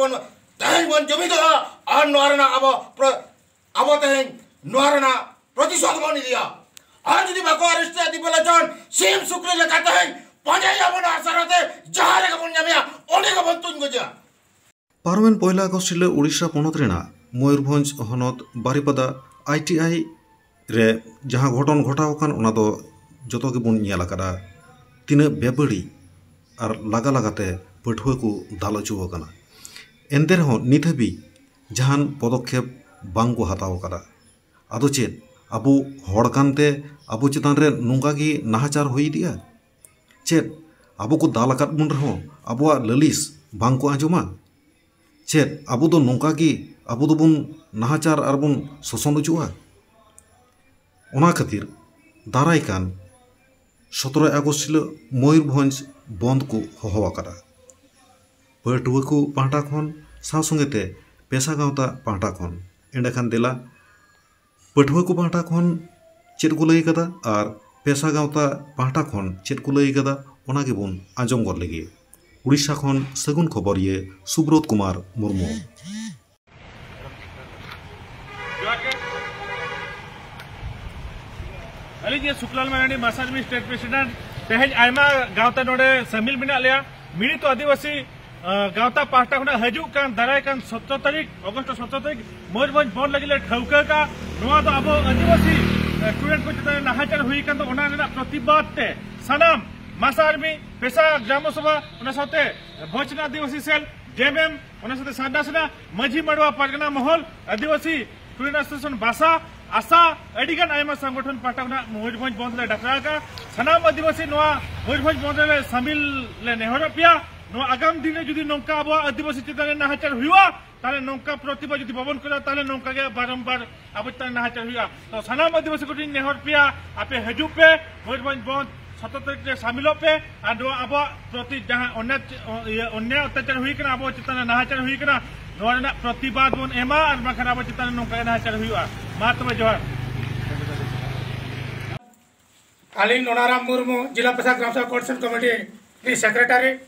ᱟᱵᱚ ᱯᱨᱚ- ᱟᱵᱚ ᱛᱮᱦᱮᱧ ᱱᱚᱣᱟ ᱨᱮᱱᱟᱜ ᱯᱨᱚᱛᱤᱥᱳᱫᱷ ᱵᱚᱱ ᱤᱫᱤᱭᱟ᱾ ᱟᱨ ᱡᱩᱫᱤ ᱵᱟᱠᱚ ᱟᱨᱮᱥᱴ ᱮᱫᱟ ᱫᱤᱯᱚᱞ ᱪᱚᱱ, ᱥᱤᱢ ᱥᱩᱠᱨᱤ ᱞᱮᱠᱟ ᱛᱮᱦᱮᱧ ᱯᱟᱸᱡᱟᱭᱟᱵᱚᱱ ᱟᱥᱟᱨᱟᱛᱮ, ᱡᱟᱦᱟᱸ ᱨᱮᱜᱮ ᱵᱚᱱ ᱧᱟᱢᱮᱭᱟ ᱚᱸᱰᱮ ᱜᱮᱵᱚᱱ ᱛᱩᱧ ᱜᱚᱡᱮᱭᱟ᱾ ᱯᱟᱨᱚᱢᱮᱱ ᱯᱚᱭᱞᱟ ᱟᱜᱚᱥᱴ ᱦᱤᱞᱳᱜ ᱩᱲᱤᱥᱥᱟ ᱯᱚᱱᱚᱛ ᱨᱮᱱᱟᱜ ᱢᱚᱭᱩᱨᱵᱷᱚᱸᱡᱽ ᱦᱚᱱᱚᱛ ᱵᱟᱨᱤᱯᱟᱫᱟ ᱟᱭ ᱴᱤ ᱟᱭ ᱨᱮ ᱡᱟᱦᱟᱸ ᱜᱷᱚᱴᱚᱱ ᱜᱷᱚᱴᱟᱣ ᱟᱠᱟᱱ, ᱚᱱᱟ ᱫᱚ ᱡᱚᱛᱚ ᱜᱮᱵᱚᱱ ᱧᱮᱞ ᱟᱠᱟᱫᱟ᱾ ᱛᱤᱱᱟᱹᱜ ᱵᱮᱵᱟᱹᱲᱤᱡ ᱟᱨ ᱞᱟᱜᱟ ᱞᱟᱜᱟᱛᱮ ᱯᱟᱹᱴᱷᱩᱣᱟᱹ ᱠᱚ ᱫᱟᱞ ᱦᱚᱪᱚ ᱟᱠᱟᱱᱟ᱾ ᱮᱱᱛᱮ ᱨᱮᱦᱚᱸ ᱱᱤᱛ ᱦᱟᱹᱵᱤᱡ ᱡᱟᱦᱟᱱ ᱯᱚᱫᱚᱠᱷᱮᱯ ᱵᱟᱝ ᱠᱚ ᱦᱟᱛᱟᱣ ᱟᱠᱟᱫᱟ᱾ ᱟᱫᱚ ᱪᱮᱫ ᱟᱵᱚ ᱦᱚᱲ ᱠᱟᱱᱛᱮ ᱟᱵᱚ ᱪᱮᱛᱟᱱ ᱨᱮ ᱱᱚᱝᱠᱟ ᱜᱮ ᱱᱟᱦᱟᱪᱟᱨ ᱦᱩᱭ ᱤᱫᱤᱜᱼᱟ? ᱪᱮᱫ ᱟᱵᱚ ᱠᱚ ᱫᱟᱞ ᱟᱠᱟᱫ ᱵᱚᱱ ᱨᱮᱦᱚᱸ ᱟᱵᱚᱣᱟᱜ ᱞᱟᱹᱞᱤᱥ ᱵᱟᱝ ᱠᱚ ᱟᱸᱡᱚᱢᱟ? ᱪᱮᱫ ᱟᱵᱚ ᱫᱚ ᱱᱚᱝᱠᱟ ᱜᱮ ᱟᱵᱚ ᱫᱚᱵᱚᱱ ᱱᱟᱦᱟᱪᱟᱨ ᱟᱨ ᱵᱚᱱ ᱥᱳᱥᱚᱱ ᱦᱚᱪᱚᱜᱼᱟ? ᱚᱱᱟ ᱠᱷᱟᱹᱛᱤᱨ ᱫᱟᱨᱟᱭ ᱠᱟᱱ ᱥᱚᱛᱨᱚᱭ ᱟᱜᱚᱥᱴ ᱦᱤᱞᱳᱜ ᱢᱚᱭᱩᱨᱵᱷᱚᱸᱡᱽ ᱵᱚᱱᱫ ᱠᱚ ᱦᱚᱦᱚ ᱟᱠᱟᱫᱟ᱾ ᱯᱟᱹᱴᱷᱩᱣᱟᱹ ᱠᱚ ᱯᱟᱦᱴᱟ ᱠᱷᱚᱱ ᱥᱟᱶ ᱥᱚᱸᱜᱮ ᱛᱮ ᱯᱮᱥᱟ ᱜᱟᱶᱛᱟ ᱯᱟᱦᱴᱟ ᱠᱷᱚᱱ᱾ ᱮᱸᱰᱮᱠᱷᱟᱱ ᱫᱮᱞᱟ, ᱯᱟᱹᱴᱷᱩᱣᱟᱹ ᱠᱚ ᱯᱟᱦᱴᱟ ᱠᱷᱚᱱ ᱪᱮᱫ ᱠᱚ ᱞᱟᱹᱭ ᱠᱟᱫᱟ ᱟᱨ ᱯᱮᱥᱟ ᱜᱟᱶᱛᱟ ᱯᱟᱦᱴᱟ ᱠᱷᱚᱱ ᱪᱮᱫ ᱠᱚ ᱞᱟᱹᱭ ᱠᱟᱫᱟ, ᱚᱱᱟ ᱜᱮᱵᱚᱱ ᱟᱸᱡᱚᱢ ᱜᱚᱫ ᱞᱮᱜᱮ᱾ ᱩᱲᱤᱥᱥᱟ ᱠᱷᱚᱱ ᱥᱟᱹᱜᱩᱱ ᱠᱷᱚᱵᱚᱨᱤᱭᱟᱹ ᱥᱩᱵᱨᱚᱛ ᱠᱩᱢᱟᱨ ᱢᱩᱨᱢᱩ᱾ ᱟᱹᱞᱤᱧ ᱜᱮ ᱥᱩᱠᱞᱟᱞ ᱢᱟᱨᱟᱱᱰᱤ, ᱢᱟᱥᱟᱨᱢᱤ ᱥᱴᱮᱴ ᱯᱨᱮᱥᱤᱰᱮᱱᱴ᱾ ᱛᱮᱦᱮᱧ ᱟᱭᱢᱟ ᱜᱟᱶᱛᱟ ᱱᱚᱰᱮ ᱥᱟᱹᱢᱤᱞ ᱢᱮᱱᱟᱜ ᱞᱮᱭᱟ᱾ ᱢᱤᱲᱤᱛᱚ ᱟᱹᱫᱤᱵᱟᱹᱥᱤ, ᱟᱸ, ᱜᱟᱶᱛᱟ ᱯᱟᱦᱴᱟ ᱠᱷᱚᱱᱟᱜ ᱦᱤᱡᱩᱜ ᱠᱟᱱ ᱫᱟᱨᱟᱭ ᱠᱟᱱ ᱥᱚᱛᱨᱚ ᱛᱟᱹᱨᱤᱠᱷ, ᱚᱜᱚᱥᱴ ᱥᱚᱛᱨᱚ ᱛᱟᱹᱨᱤᱠᱷ ᱢᱚᱭᱩᱨᱵᱷᱚᱸᱡᱽ ᱵᱚᱱᱫᱷ ᱞᱟᱹᱜᱤᱫ ᱞᱮ ᱴᱷᱟᱹᱣᱠᱟᱹ ᱟᱠᱟᱫᱼᱟ᱾ ᱱᱚᱣᱟ ᱫᱚ ᱟᱵᱚ ᱟᱹᱫᱤᱵᱟᱹᱥᱤ, ᱟᱸ, ᱥᱴᱩᱰᱮᱱᱴ ᱠᱚ ᱪᱮᱛᱟᱱ ᱨᱮ ᱱᱟᱦᱟᱪᱟᱨ ᱦᱩᱭ ᱟᱠᱟᱱ ᱫᱚ, ᱚᱱᱟ ᱨᱮᱱᱟᱜ ᱯᱨᱚᱛᱤᱵᱟᱫ ᱛᱮ ᱥᱟᱱᱟᱢ ᱢᱟᱥᱟᱨᱢᱤ, ᱯᱮᱥᱟ ᱜᱨᱟᱢᱚ ᱥᱚᱵᱷᱟ, ᱚᱱᱟ ᱥᱟᱶᱛᱮ ᱵᱷᱚᱸᱡᱽ ᱨᱮᱱᱟᱜ ᱟᱹᱫᱤᱵᱟᱹᱥᱤ ᱥᱮᱞ, ᱡᱮ ᱮᱢ ᱮᱢ, ᱚᱱᱟ ᱥᱟᱶᱛᱮ ᱥᱟᱨᱱᱟ ᱥᱮᱱᱟ, ᱢᱟᱹᱡᱷᱤ ᱢᱟᱰᱣᱟ, ᱯᱟᱨᱜᱟᱱᱟ ᱢᱚᱦᱚᱞ, ᱟᱹᱫᱤᱵᱟᱹᱥᱤ ᱥᱴᱩᱰᱮᱱᱴ ᱮᱥᱳᱥᱤᱭᱮᱥᱚᱱ, ᱵᱟᱥᱟ, ᱟᱥᱟ, ᱟᱹᱰᱤᱜᱟᱱ ᱟᱭᱢᱟ ᱥᱚᱝᱜᱚᱴᱷᱚᱱ ᱯᱟᱦᱴᱟ ᱠᱷᱚᱱᱟᱜ ᱢᱚᱭᱩᱨᱵᱷᱚᱸᱡᱽ ᱵᱚᱱᱫᱷ ᱞᱮ ᱰᱟᱠᱨᱟᱣ ᱟᱠᱟᱫᱼᱟ᱾ ᱥᱟᱱᱟᱢ ᱟᱹᱫᱤᱵᱟᱹᱥᱤ ᱱᱚᱣᱟ ᱢᱚᱭᱩᱨᱵᱷᱚᱸᱡᱽ ᱵᱚᱱᱫᱷ ᱨᱮ ᱥᱟᱢᱤᱞ ᱞᱮ ᱱᱮᱦᱚᱨᱚᱜ ᱯᱮᱭᱟ᱾ ᱱᱚᱣᱟ ᱟᱜᱟᱢ ᱫᱤᱱ ᱨᱮ ᱡᱩᱫᱤ ᱱᱚᱝᱠᱟ ᱟᱵᱚᱣᱟᱜ ᱟᱹᱫᱤᱵᱟᱹᱥᱤ ᱪᱮᱛᱟᱱ ᱨᱮ ᱱᱟᱦᱟᱪᱟᱨ ᱦᱩᱭᱩᱜᱼᱟ, ᱛᱟᱦᱞᱮ ᱱᱚᱝᱠᱟ ᱯᱨᱚᱛᱤᱵᱟᱫ ᱡᱩᱫᱤ ᱵᱟᱵᱚᱱ ᱠᱚᱨᱟᱣᱟ, ᱛᱟᱦᱞᱮ ᱱᱚᱝᱠᱟ ᱜᱮ ᱵᱟᱨᱚᱢᱵᱟᱨ ᱟᱵᱚ ᱪᱮᱛᱟᱱ ᱨᱮ ᱱᱟᱦᱟᱪᱟᱨ ᱦᱩᱭᱩᱜᱼᱟ᱾ ᱛᱚ ᱥᱟᱱᱟᱢ ᱟᱹᱫᱤᱵᱟᱹᱥᱤ ᱠᱚᱴᱷᱮᱱ ᱱᱮᱦᱚᱨ ᱯᱮᱭᱟ, ᱟᱯᱮ ᱦᱤᱡᱩᱜ ᱯᱮ, ᱢᱚᱭᱩᱨᱵᱷᱚᱸᱡᱽ ᱵᱚᱱᱫᱷ ᱥᱚᱛᱨᱚ ᱛᱟᱹᱨᱤᱠᱷ ᱨᱮ ᱥᱟᱢᱤᱞᱚᱜ ᱯᱮ ᱟᱨ ᱱᱚᱣᱟ ᱟᱵᱚᱣᱟᱜ ᱯᱨᱚᱛᱤ ᱡᱟᱦᱟᱸ ᱚᱱᱭᱟᱭ, ᱤᱭᱟᱹ, ᱚᱱᱭᱟᱭ ᱚᱛᱛᱟᱪᱟᱨ ᱦᱩᱭ ᱠᱟᱱᱟ, ᱟᱵᱚ ᱪᱮᱛᱟᱱ ᱨᱮ ᱱᱟᱦᱟᱪᱟᱨ ᱦᱩᱭ ᱠᱟᱱᱟ, ᱱᱚᱣᱟ ᱨᱮᱱᱟᱜ ᱯᱨᱚᱛᱤᱵᱟᱫ ᱵᱚᱱ ᱮᱢᱟ, ᱟᱨ ᱵᱟᱝᱠᱷᱟᱱ ᱟᱵᱚ ᱪᱮᱛᱟᱱ ᱨᱮ ᱱᱚᱝᱠᱟ ᱜᱮ ᱱᱟᱦᱟᱪᱟᱨ ᱦᱩᱭᱩᱜᱼᱟ᱾ ᱢᱟ ᱛᱚᱵᱮ ᱡᱚᱦᱟᱨ᱾ ᱟᱹᱞᱤᱧ ᱱᱚᱱᱟᱨᱟᱢ ᱢᱩᱨᱢᱩ, ᱡᱤᱞᱟ ᱯᱨᱚᱥᱟᱫ ᱜᱨᱟᱢ ᱥᱚᱵᱷᱟ ᱠᱳᱚᱨᱰᱤᱱᱮᱥᱚᱱ ᱠᱚᱢᱤᱴᱤ ᱨᱤᱱᱤᱡ ᱥᱮᱠᱨᱮᱴᱟᱨᱤ,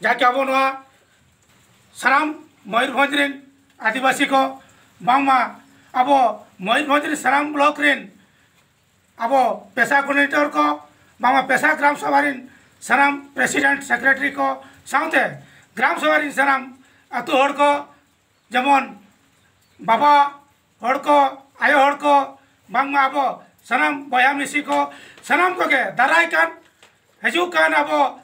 ᱡᱟᱦᱟᱸ ᱠᱤ ᱟᱵᱚ ᱱᱚᱣᱟ ᱥᱟᱱᱟᱢ ᱢᱚᱭᱩᱨᱵᱷᱚᱸᱡᱽ ᱨᱮᱱ ᱟᱹᱫᱤᱵᱟᱹᱥᱤ ᱠᱚ ᱵᱟᱝᱢᱟ ᱟᱵᱚ ᱢᱚᱭᱩᱨᱵᱷᱚᱸᱡᱽ ᱨᱮᱱ ᱥᱟᱱᱟᱢ ᱵᱞᱚᱠ ᱨᱮᱱ ᱟᱵᱚ ᱯᱮᱥᱟ ᱠᱳᱰᱤᱱᱮᱴᱚᱨ ᱠᱚ, ᱵᱟᱝᱢᱟ ᱯᱮᱥᱟ ᱜᱨᱟᱢ ᱥᱚᱵᱷᱟ ᱨᱮᱱ ᱥᱟᱱᱟᱢ ᱯᱨᱮᱥᱤᱰᱮᱱᱴ, ᱥᱮᱠᱨᱮᱴᱟᱨᱤ ᱠᱚ ᱥᱟᱶᱛᱮ ᱜᱨᱟᱢ ᱥᱚᱵᱷᱟ ᱨᱮᱱ ᱥᱟᱱᱟᱢ ᱟᱹᱛᱩ ᱦᱚᱲ ᱠᱚ, ᱡᱮᱢᱚᱱ ᱵᱟᱵᱟ ᱦᱚᱲ ᱠᱚ, ᱟᱭᱳ ᱦᱚᱲ ᱠᱚ, ᱵᱟᱝᱢᱟ ᱟᱵᱚ ᱥᱟᱱᱟᱢ ᱵᱚᱭᱦᱟ ᱢᱤᱥᱤ ᱠᱚ, ᱥᱟᱱᱟᱢ ᱠᱚᱜᱮ ᱫᱟᱨᱟᱭ ᱠᱟᱱ, ᱦᱤᱡᱩᱜ ᱠᱟᱱ ᱟᱵᱚ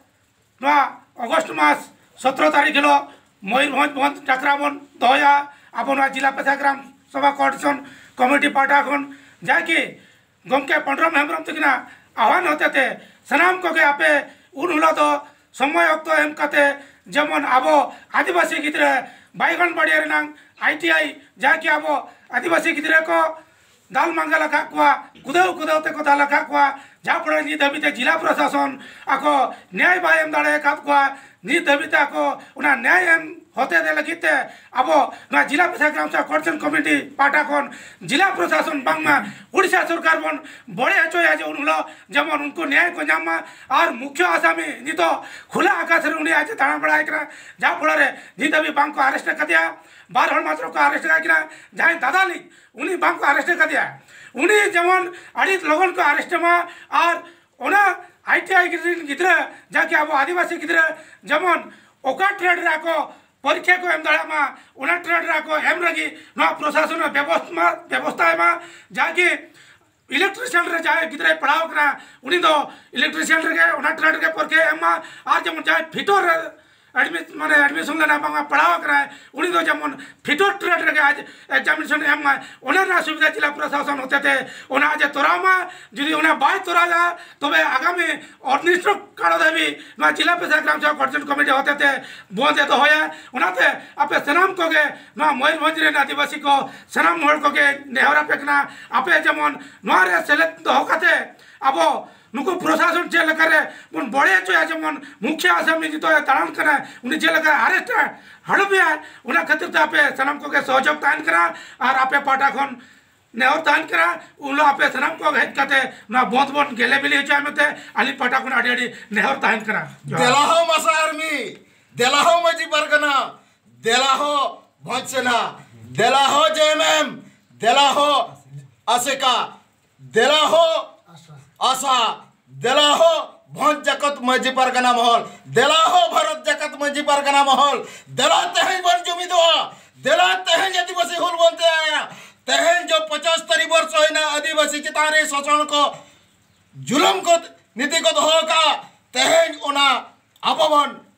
ᱱᱚᱣᱟ ᱚᱜᱚᱥᱴ ᱢᱟᱥ ᱥᱚᱛᱨᱚ ᱛᱟᱹᱨᱤᱠᱷ ᱦᱤᱞᱳᱜ ᱢᱚᱭᱩᱨᱵᱷᱚᱸᱡᱽ ᱵᱚᱱᱫᱷ ᱰᱟᱠᱨᱟ ᱵᱚᱱ ᱫᱚᱦᱚᱭᱟ᱾ ᱟᱵᱚ ᱱᱚᱣᱟ ᱡᱮᱞᱟ ᱯᱮᱥᱟ ᱜᱨᱟᱢ ᱥᱚᱵᱷᱟ ᱠᱳᱚᱨᱰᱤᱱᱮᱥᱚᱱ ᱠᱚᱢᱤᱴᱤ ᱯᱟᱦᱴᱟ ᱠᱷᱚᱱ ᱡᱟᱦᱟᱸ ᱠᱤ ᱜᱚᱢᱠᱮ ᱯᱟᱹᱰᱩᱨᱟᱢ ᱦᱮᱢᱵᱨᱚᱢ ᱛᱟᱹᱠᱤᱱᱟᱜ ᱟᱦᱣᱟᱱ ᱦᱚᱛᱮᱛᱮ ᱥᱟᱱᱟᱢ ᱠᱚᱜᱮ ᱟᱯᱮ ᱩᱱ ᱦᱤᱞᱳᱜ ᱫᱚ ᱥᱚᱢᱚᱭ ᱚᱠᱛᱚ ᱮᱢ ᱠᱟᱛᱮ, ᱡᱮᱢᱚᱱ ᱟᱵᱚ ᱟᱹᱫᱤᱵᱟᱹᱥᱤ ᱜᱤᱫᱽᱨᱟᱹ ᱵᱟᱭᱜᱟᱱ ᱵᱟᱲᱤᱭᱟ ᱨᱮᱱᱟᱝ ᱟᱭ ᱴᱤ ᱟᱭ, ᱡᱟᱦᱟᱸ ᱠᱤ ᱟᱵᱚ ᱟᱹᱫᱤᱵᱟᱹᱥᱤ ᱜᱤᱫᱽᱨᱟᱹ ᱠᱚ ᱫᱟᱞ ᱢᱟᱸᱜᱟᱞ ᱟᱠᱟᱫ ᱠᱚᱣᱟ, ᱠᱩᱫᱟᱹᱣ ᱠᱩᱫᱟᱹᱣ ᱛᱮᱠᱚ ᱫᱟᱞ ᱟᱠᱟᱫ ᱠᱚᱣᱟ, ᱡᱟᱦᱟᱸ ᱯᱚᱨᱮ ᱱᱤᱛ ᱫᱷᱟᱹᱵᱤᱡ ᱛᱮ ᱡᱮᱞᱟ ᱯᱨᱚᱥᱟᱥᱚᱱ ᱟᱠᱚ ᱱᱮᱭᱟᱭ ᱵᱟᱭ ᱮᱢ ᱫᱟᱲᱮ ᱟᱠᱟᱫ ᱠᱚᱣᱟ᱾ ᱱᱤᱛ ᱫᱷᱟᱹᱵᱤᱡ ᱛᱮ ᱟᱠᱚ ᱚᱱᱟ ᱱᱮᱭᱟᱭ ᱮᱢ ᱦᱚᱛᱮ ᱛᱮ ᱞᱟᱹᱜᱤᱫ ᱛᱮ ᱟᱵᱚ ᱱᱚᱣᱟ ᱡᱮᱞᱟ ᱯᱮᱥᱟ ᱜᱨᱟᱢ ᱥᱚᱵᱷᱟ ᱠᱳᱚᱨᱰᱤᱱᱮᱥᱚᱱ ᱠᱚᱢᱤᱴᱤ ᱯᱟᱦᱴᱟ ᱠᱷᱚᱱ ᱡᱮᱞᱟ ᱯᱨᱚᱥᱟᱥᱚᱱ ᱵᱟᱝᱢᱟ ᱳᱰᱤᱥᱟ ᱥᱚᱨᱠᱟᱨ ᱵᱚᱱ ᱵᱚᱲᱮ ᱦᱚᱪᱚᱭᱟ, ᱡᱮ ᱩᱱ ᱦᱤᱞᱳᱜ ᱡᱮᱢᱚᱱ ᱩᱱᱠᱩ ᱱᱮᱭᱟᱭ ᱠᱚ ᱧᱟᱢ ᱢᱟ᱾ ᱟᱨ ᱢᱩᱠᱷᱭᱚ ᱟᱥᱟᱢᱤ ᱱᱤᱛᱚᱜ ᱠᱷᱩᱞᱟ ᱟᱠᱟᱥ ᱨᱮ ᱩᱱᱤ ᱟᱡ ᱮ ᱫᱟᱬᱟ ᱵᱟᱲᱟᱭ ᱠᱟᱱᱟ, ᱡᱟᱦᱟᱸ ᱯᱚᱨᱮ ᱱᱤᱛ ᱦᱟᱹᱵᱤᱡ ᱵᱟᱝ ᱠᱚ ᱟᱨᱮᱥᱴ ᱟᱠᱟᱫᱮᱭᱟ᱾ ᱵᱟᱨ ᱦᱚᱲ ᱢᱟᱛᱨᱚ ᱠᱚ ᱟᱨᱮᱥᱴ ᱟᱠᱟᱫ ᱠᱤᱱᱟ, ᱡᱟᱦᱟᱸᱭ ᱫᱟᱫᱟᱞᱤᱡ, ᱩᱱᱤ ᱵᱟᱝ ᱠᱚ ᱟᱨᱮᱥᱴ ᱟᱠᱟᱫᱮᱭᱟ᱾ ᱩᱱᱤ ᱡᱮᱢᱚᱱ ᱟᱹᱰᱤ ᱞᱚᱜᱚᱱ ᱠᱚ ᱟᱨᱮᱥᱴ ᱢᱟ, ᱟᱨ ᱚᱱᱟ ᱟᱭ ᱴᱤ ᱟᱭ ᱨᱮᱱ ᱜᱤᱫᱽᱨᱟᱹ, ᱡᱟᱦᱟᱸ ᱠᱤ ᱟᱵᱚ ᱟᱹᱫᱤᱵᱟᱹᱥᱤ ᱜᱤᱫᱽᱨᱟᱹ, ᱡᱮᱢᱚᱱ ᱚᱠᱟ ᱴᱨᱮᱰ ᱨᱮ ᱟᱠᱚ ᱯᱚᱨᱤᱠᱠᱷᱟ ᱠᱚ ᱮᱢ ᱫᱟᱲᱮᱭᱟᱜ ᱢᱟ, ᱚᱱᱟ ᱴᱨᱮᱰ ᱨᱮ ᱟᱠᱚ ᱮᱢ ᱞᱟᱹᱜᱤᱫ ᱱᱚᱣᱟ ᱯᱨᱚᱥᱟᱥᱚᱱ ᱮ ᱵᱮᱵᱚᱥ-, ᱢᱟ, ᱵᱮᱵᱚᱥᱛᱷᱟᱭ ᱢᱟ᱾ ᱡᱟᱦᱟᱸ ᱠᱤ ᱤᱞᱮᱠᱴᱨᱤᱥᱤᱭᱟᱱ ᱨᱮ ᱡᱟᱦᱟᱸᱭ ᱜᱤᱫᱽᱨᱟᱹᱭ ᱯᱟᱲᱦᱟᱣ ᱠᱟᱱᱟ, ᱩᱱᱤ ᱫᱚ ᱤᱞᱮᱠᱴᱨᱤᱥᱤᱭᱟᱱ ᱨᱮᱜᱮ ᱚᱱᱟ ᱴᱨᱮᱰ ᱨᱮᱜᱮ ᱯᱚᱨᱤᱠᱠᱷᱟ ᱮᱢ ᱢᱟ᱾ ᱟᱨ ᱡᱮᱢᱚᱱ ᱡᱟᱦᱟᱸᱭ ᱯᱷᱤᱴᱚᱨ ᱨᱮ ᱮᱰᱢᱤ-, ᱢᱟᱱᱮ ᱮᱰᱢᱤᱥᱚᱱ ᱞᱮᱱᱟ, ᱵᱟᱝᱟ ᱯᱟᱲᱦᱟᱣ ᱠᱟᱱᱟᱭ, ᱩᱱᱤ ᱫᱚ ᱡᱮᱢᱚᱱ ᱯᱷᱤᱴᱚᱨ ᱴᱨᱮᱰ ᱨᱮᱜᱮ ᱟᱡ ᱮᱠᱡᱟᱢᱤᱱᱮᱥᱚᱱ ᱮᱢ ᱢᱟᱭ, ᱚᱱᱟ ᱨᱮᱱᱟᱜ ᱥᱩᱵᱤᱫᱷᱟ ᱡᱮᱞᱟ ᱯᱨᱚᱥᱟᱥᱚᱱ ᱦᱚᱛᱮᱛᱮ ᱚᱱᱟ ᱟᱡ ᱮ ᱛᱚᱨᱟᱣ ᱢᱟ᱾ ᱡᱩᱫᱤ ᱚᱱᱟ ᱵᱟᱭ ᱛᱚᱨᱟᱣᱟ, ᱛᱚᱵᱮ ᱟᱜᱟᱢᱤ ᱚᱱᱤᱥᱴᱚ ᱠᱟᱲᱚ ᱫᱷᱟᱹᱵᱤᱡ ᱱᱚᱣᱟ ᱡᱮᱞᱟ ᱯᱮᱥᱟ ᱜᱨᱟᱢ ᱥᱚᱵᱷᱟ ᱠᱳᱚᱨᱰᱤᱱᱮᱥᱚᱱ ᱠᱚᱢᱤᱴᱤ ᱦᱚᱛᱮᱛᱮ ᱵᱚᱱᱫ ᱮ ᱫᱚᱦᱚᱭᱟ᱾ ᱚᱱᱟᱛᱮ ᱟᱯᱮ ᱥᱟᱱᱟᱢ ᱠᱚᱜᱮ ᱱᱚᱣᱟ ᱢᱚᱭᱩᱨᱵᱷᱚᱸᱡᱽ ᱨᱮᱱ ᱟᱹᱫᱤᱵᱟᱹᱥᱤ ᱠᱚ ᱥᱟᱱᱟᱢ ᱦᱚᱲ ᱠᱚᱜᱮ ᱱᱮᱦᱚᱨ ᱟᱯᱮ ᱠᱟᱱᱟ, ᱟᱯᱮ ᱡᱮᱢᱚᱱ ᱱᱚᱣᱟ ᱨᱮ ᱥᱮᱞᱮᱫ ᱫᱚᱦᱚ ᱠᱟᱛᱮ ᱟᱵᱚ ᱱᱩᱠᱩ ᱯᱨᱚᱥᱟᱥᱚᱱ ᱪᱮᱫ ᱞᱮᱠᱟᱨᱮ ᱵᱚᱱ ᱵᱚᱲᱮ ᱦᱚᱪᱚᱭᱟ, ᱡᱮᱢᱚᱱ ᱢᱩᱠᱷᱤᱭᱟᱹ ᱟᱥᱟᱢᱤ ᱱᱤᱛᱚᱜ ᱮ ᱫᱟᱬᱟᱱ ᱠᱟᱱᱟ, ᱩᱱᱤ ᱪᱮᱫ ᱞᱮᱠᱟ ᱟᱨᱮᱥᱴ ᱦᱟᱲᱚᱯᱮᱭᱟ, ᱚᱱᱟ ᱠᱷᱟᱹᱛᱤᱨ ᱛᱮ ᱟᱯᱮ ᱥᱟᱱᱟᱢ ᱠᱚᱜᱮ ᱥᱚᱦᱚᱡᱳᱜᱽ ᱛᱟᱦᱮᱱ ᱠᱟᱱᱟ᱾ ᱟᱨ ᱟᱯᱮ ᱯᱟᱦᱴᱟ ᱠᱷᱚᱱ ᱱᱮᱦᱚᱨ ᱛᱟᱦᱮᱱ ᱠᱟᱱᱟ, ᱩᱱ ᱦᱤᱞᱳᱜ ᱟᱯᱮ ᱥᱟᱱᱟᱢ ᱠᱚ ᱦᱮᱡ ᱠᱟᱛᱮ ᱱᱚᱣᱟ ᱵᱚᱱᱫᱷ ᱵᱚᱱ ᱜᱮᱞᱮ ᱵᱤᱞᱤ ᱦᱚᱪᱚᱭᱟ ᱢᱮᱱᱛᱮ ᱟᱹᱞᱤᱧ ᱯᱟᱦᱴᱟ ᱠᱷᱚᱱ ᱟᱹᱰᱤ ᱟᱹᱰᱤ ᱱᱮᱦᱚᱨ ᱛᱟᱦᱮᱱ ᱠᱟᱱᱟ᱾ ᱡᱚᱦᱟᱨ᱾ ᱫᱮᱞᱟ ᱦᱳ ᱢᱟᱥᱟ ᱟᱨᱢᱤ, ᱫᱮᱞᱟ ᱦᱳ ᱢᱟᱹᱡᱷᱤ ᱯᱟᱨᱜᱟᱱᱟ, ᱫᱮᱞᱟ ᱦᱳ ᱵᱷᱚᱸᱡᱽ ᱥᱮᱱᱟ, ᱫᱮᱞᱟ ᱦᱳ ᱡᱮ ᱫᱮᱞᱟ ᱦᱳ ᱟᱥᱮᱠᱟ, ᱫᱮᱞᱟ ᱦᱳ ᱟᱥᱟ, ᱫᱮᱞᱟ ᱦᱳ ᱵᱷᱚᱸᱡᱽ ᱡᱟᱠᱟᱛ ᱢᱟᱹᱡᱷᱤ ᱯᱟᱨᱜᱟᱱᱟ ᱢᱚᱦᱚᱞ, ᱫᱮᱞᱟ ᱦᱳ ᱵᱷᱟᱨᱚᱛ ᱡᱟᱠᱟᱛ ᱢᱟᱹᱡᱷᱤ ᱯᱟᱨᱜᱟᱱᱟ ᱢᱚᱦᱚᱞ, ᱫᱮᱞᱟ ᱛᱮᱦᱮᱧ ᱵᱚᱱ ᱡᱩᱢᱤᱫᱚᱜᱼᱟ, ᱫᱮᱞᱟ ᱛᱮᱦᱮᱧ ᱟᱹᱫᱤᱵᱟᱹᱥᱤ ᱦᱩᱞ ᱵᱚᱱ ᱛᱮᱭᱟᱨᱟ᱾ ᱛᱮᱦᱮᱧ ᱡᱚ ᱯᱚᱸᱪᱟᱥ ᱛᱟᱹᱨᱤ ᱵᱚᱨᱥᱚ ᱦᱩᱭᱱᱟ ᱟᱹᱫᱤᱵᱟᱹᱥᱤ ᱪᱮᱛᱟᱱ ᱨᱮ ᱥᱳᱥᱚᱱ ᱠᱚ, ᱡᱩᱞᱩᱢ ᱠᱚ, ᱱᱤᱛᱤ ᱠᱚ ᱫᱚᱦᱚ ᱟᱠᱟᱫᱼᱟ᱾ ᱛᱮᱦᱮᱧ ᱚᱱᱟ ᱟᱵᱚ ᱵᱚᱱ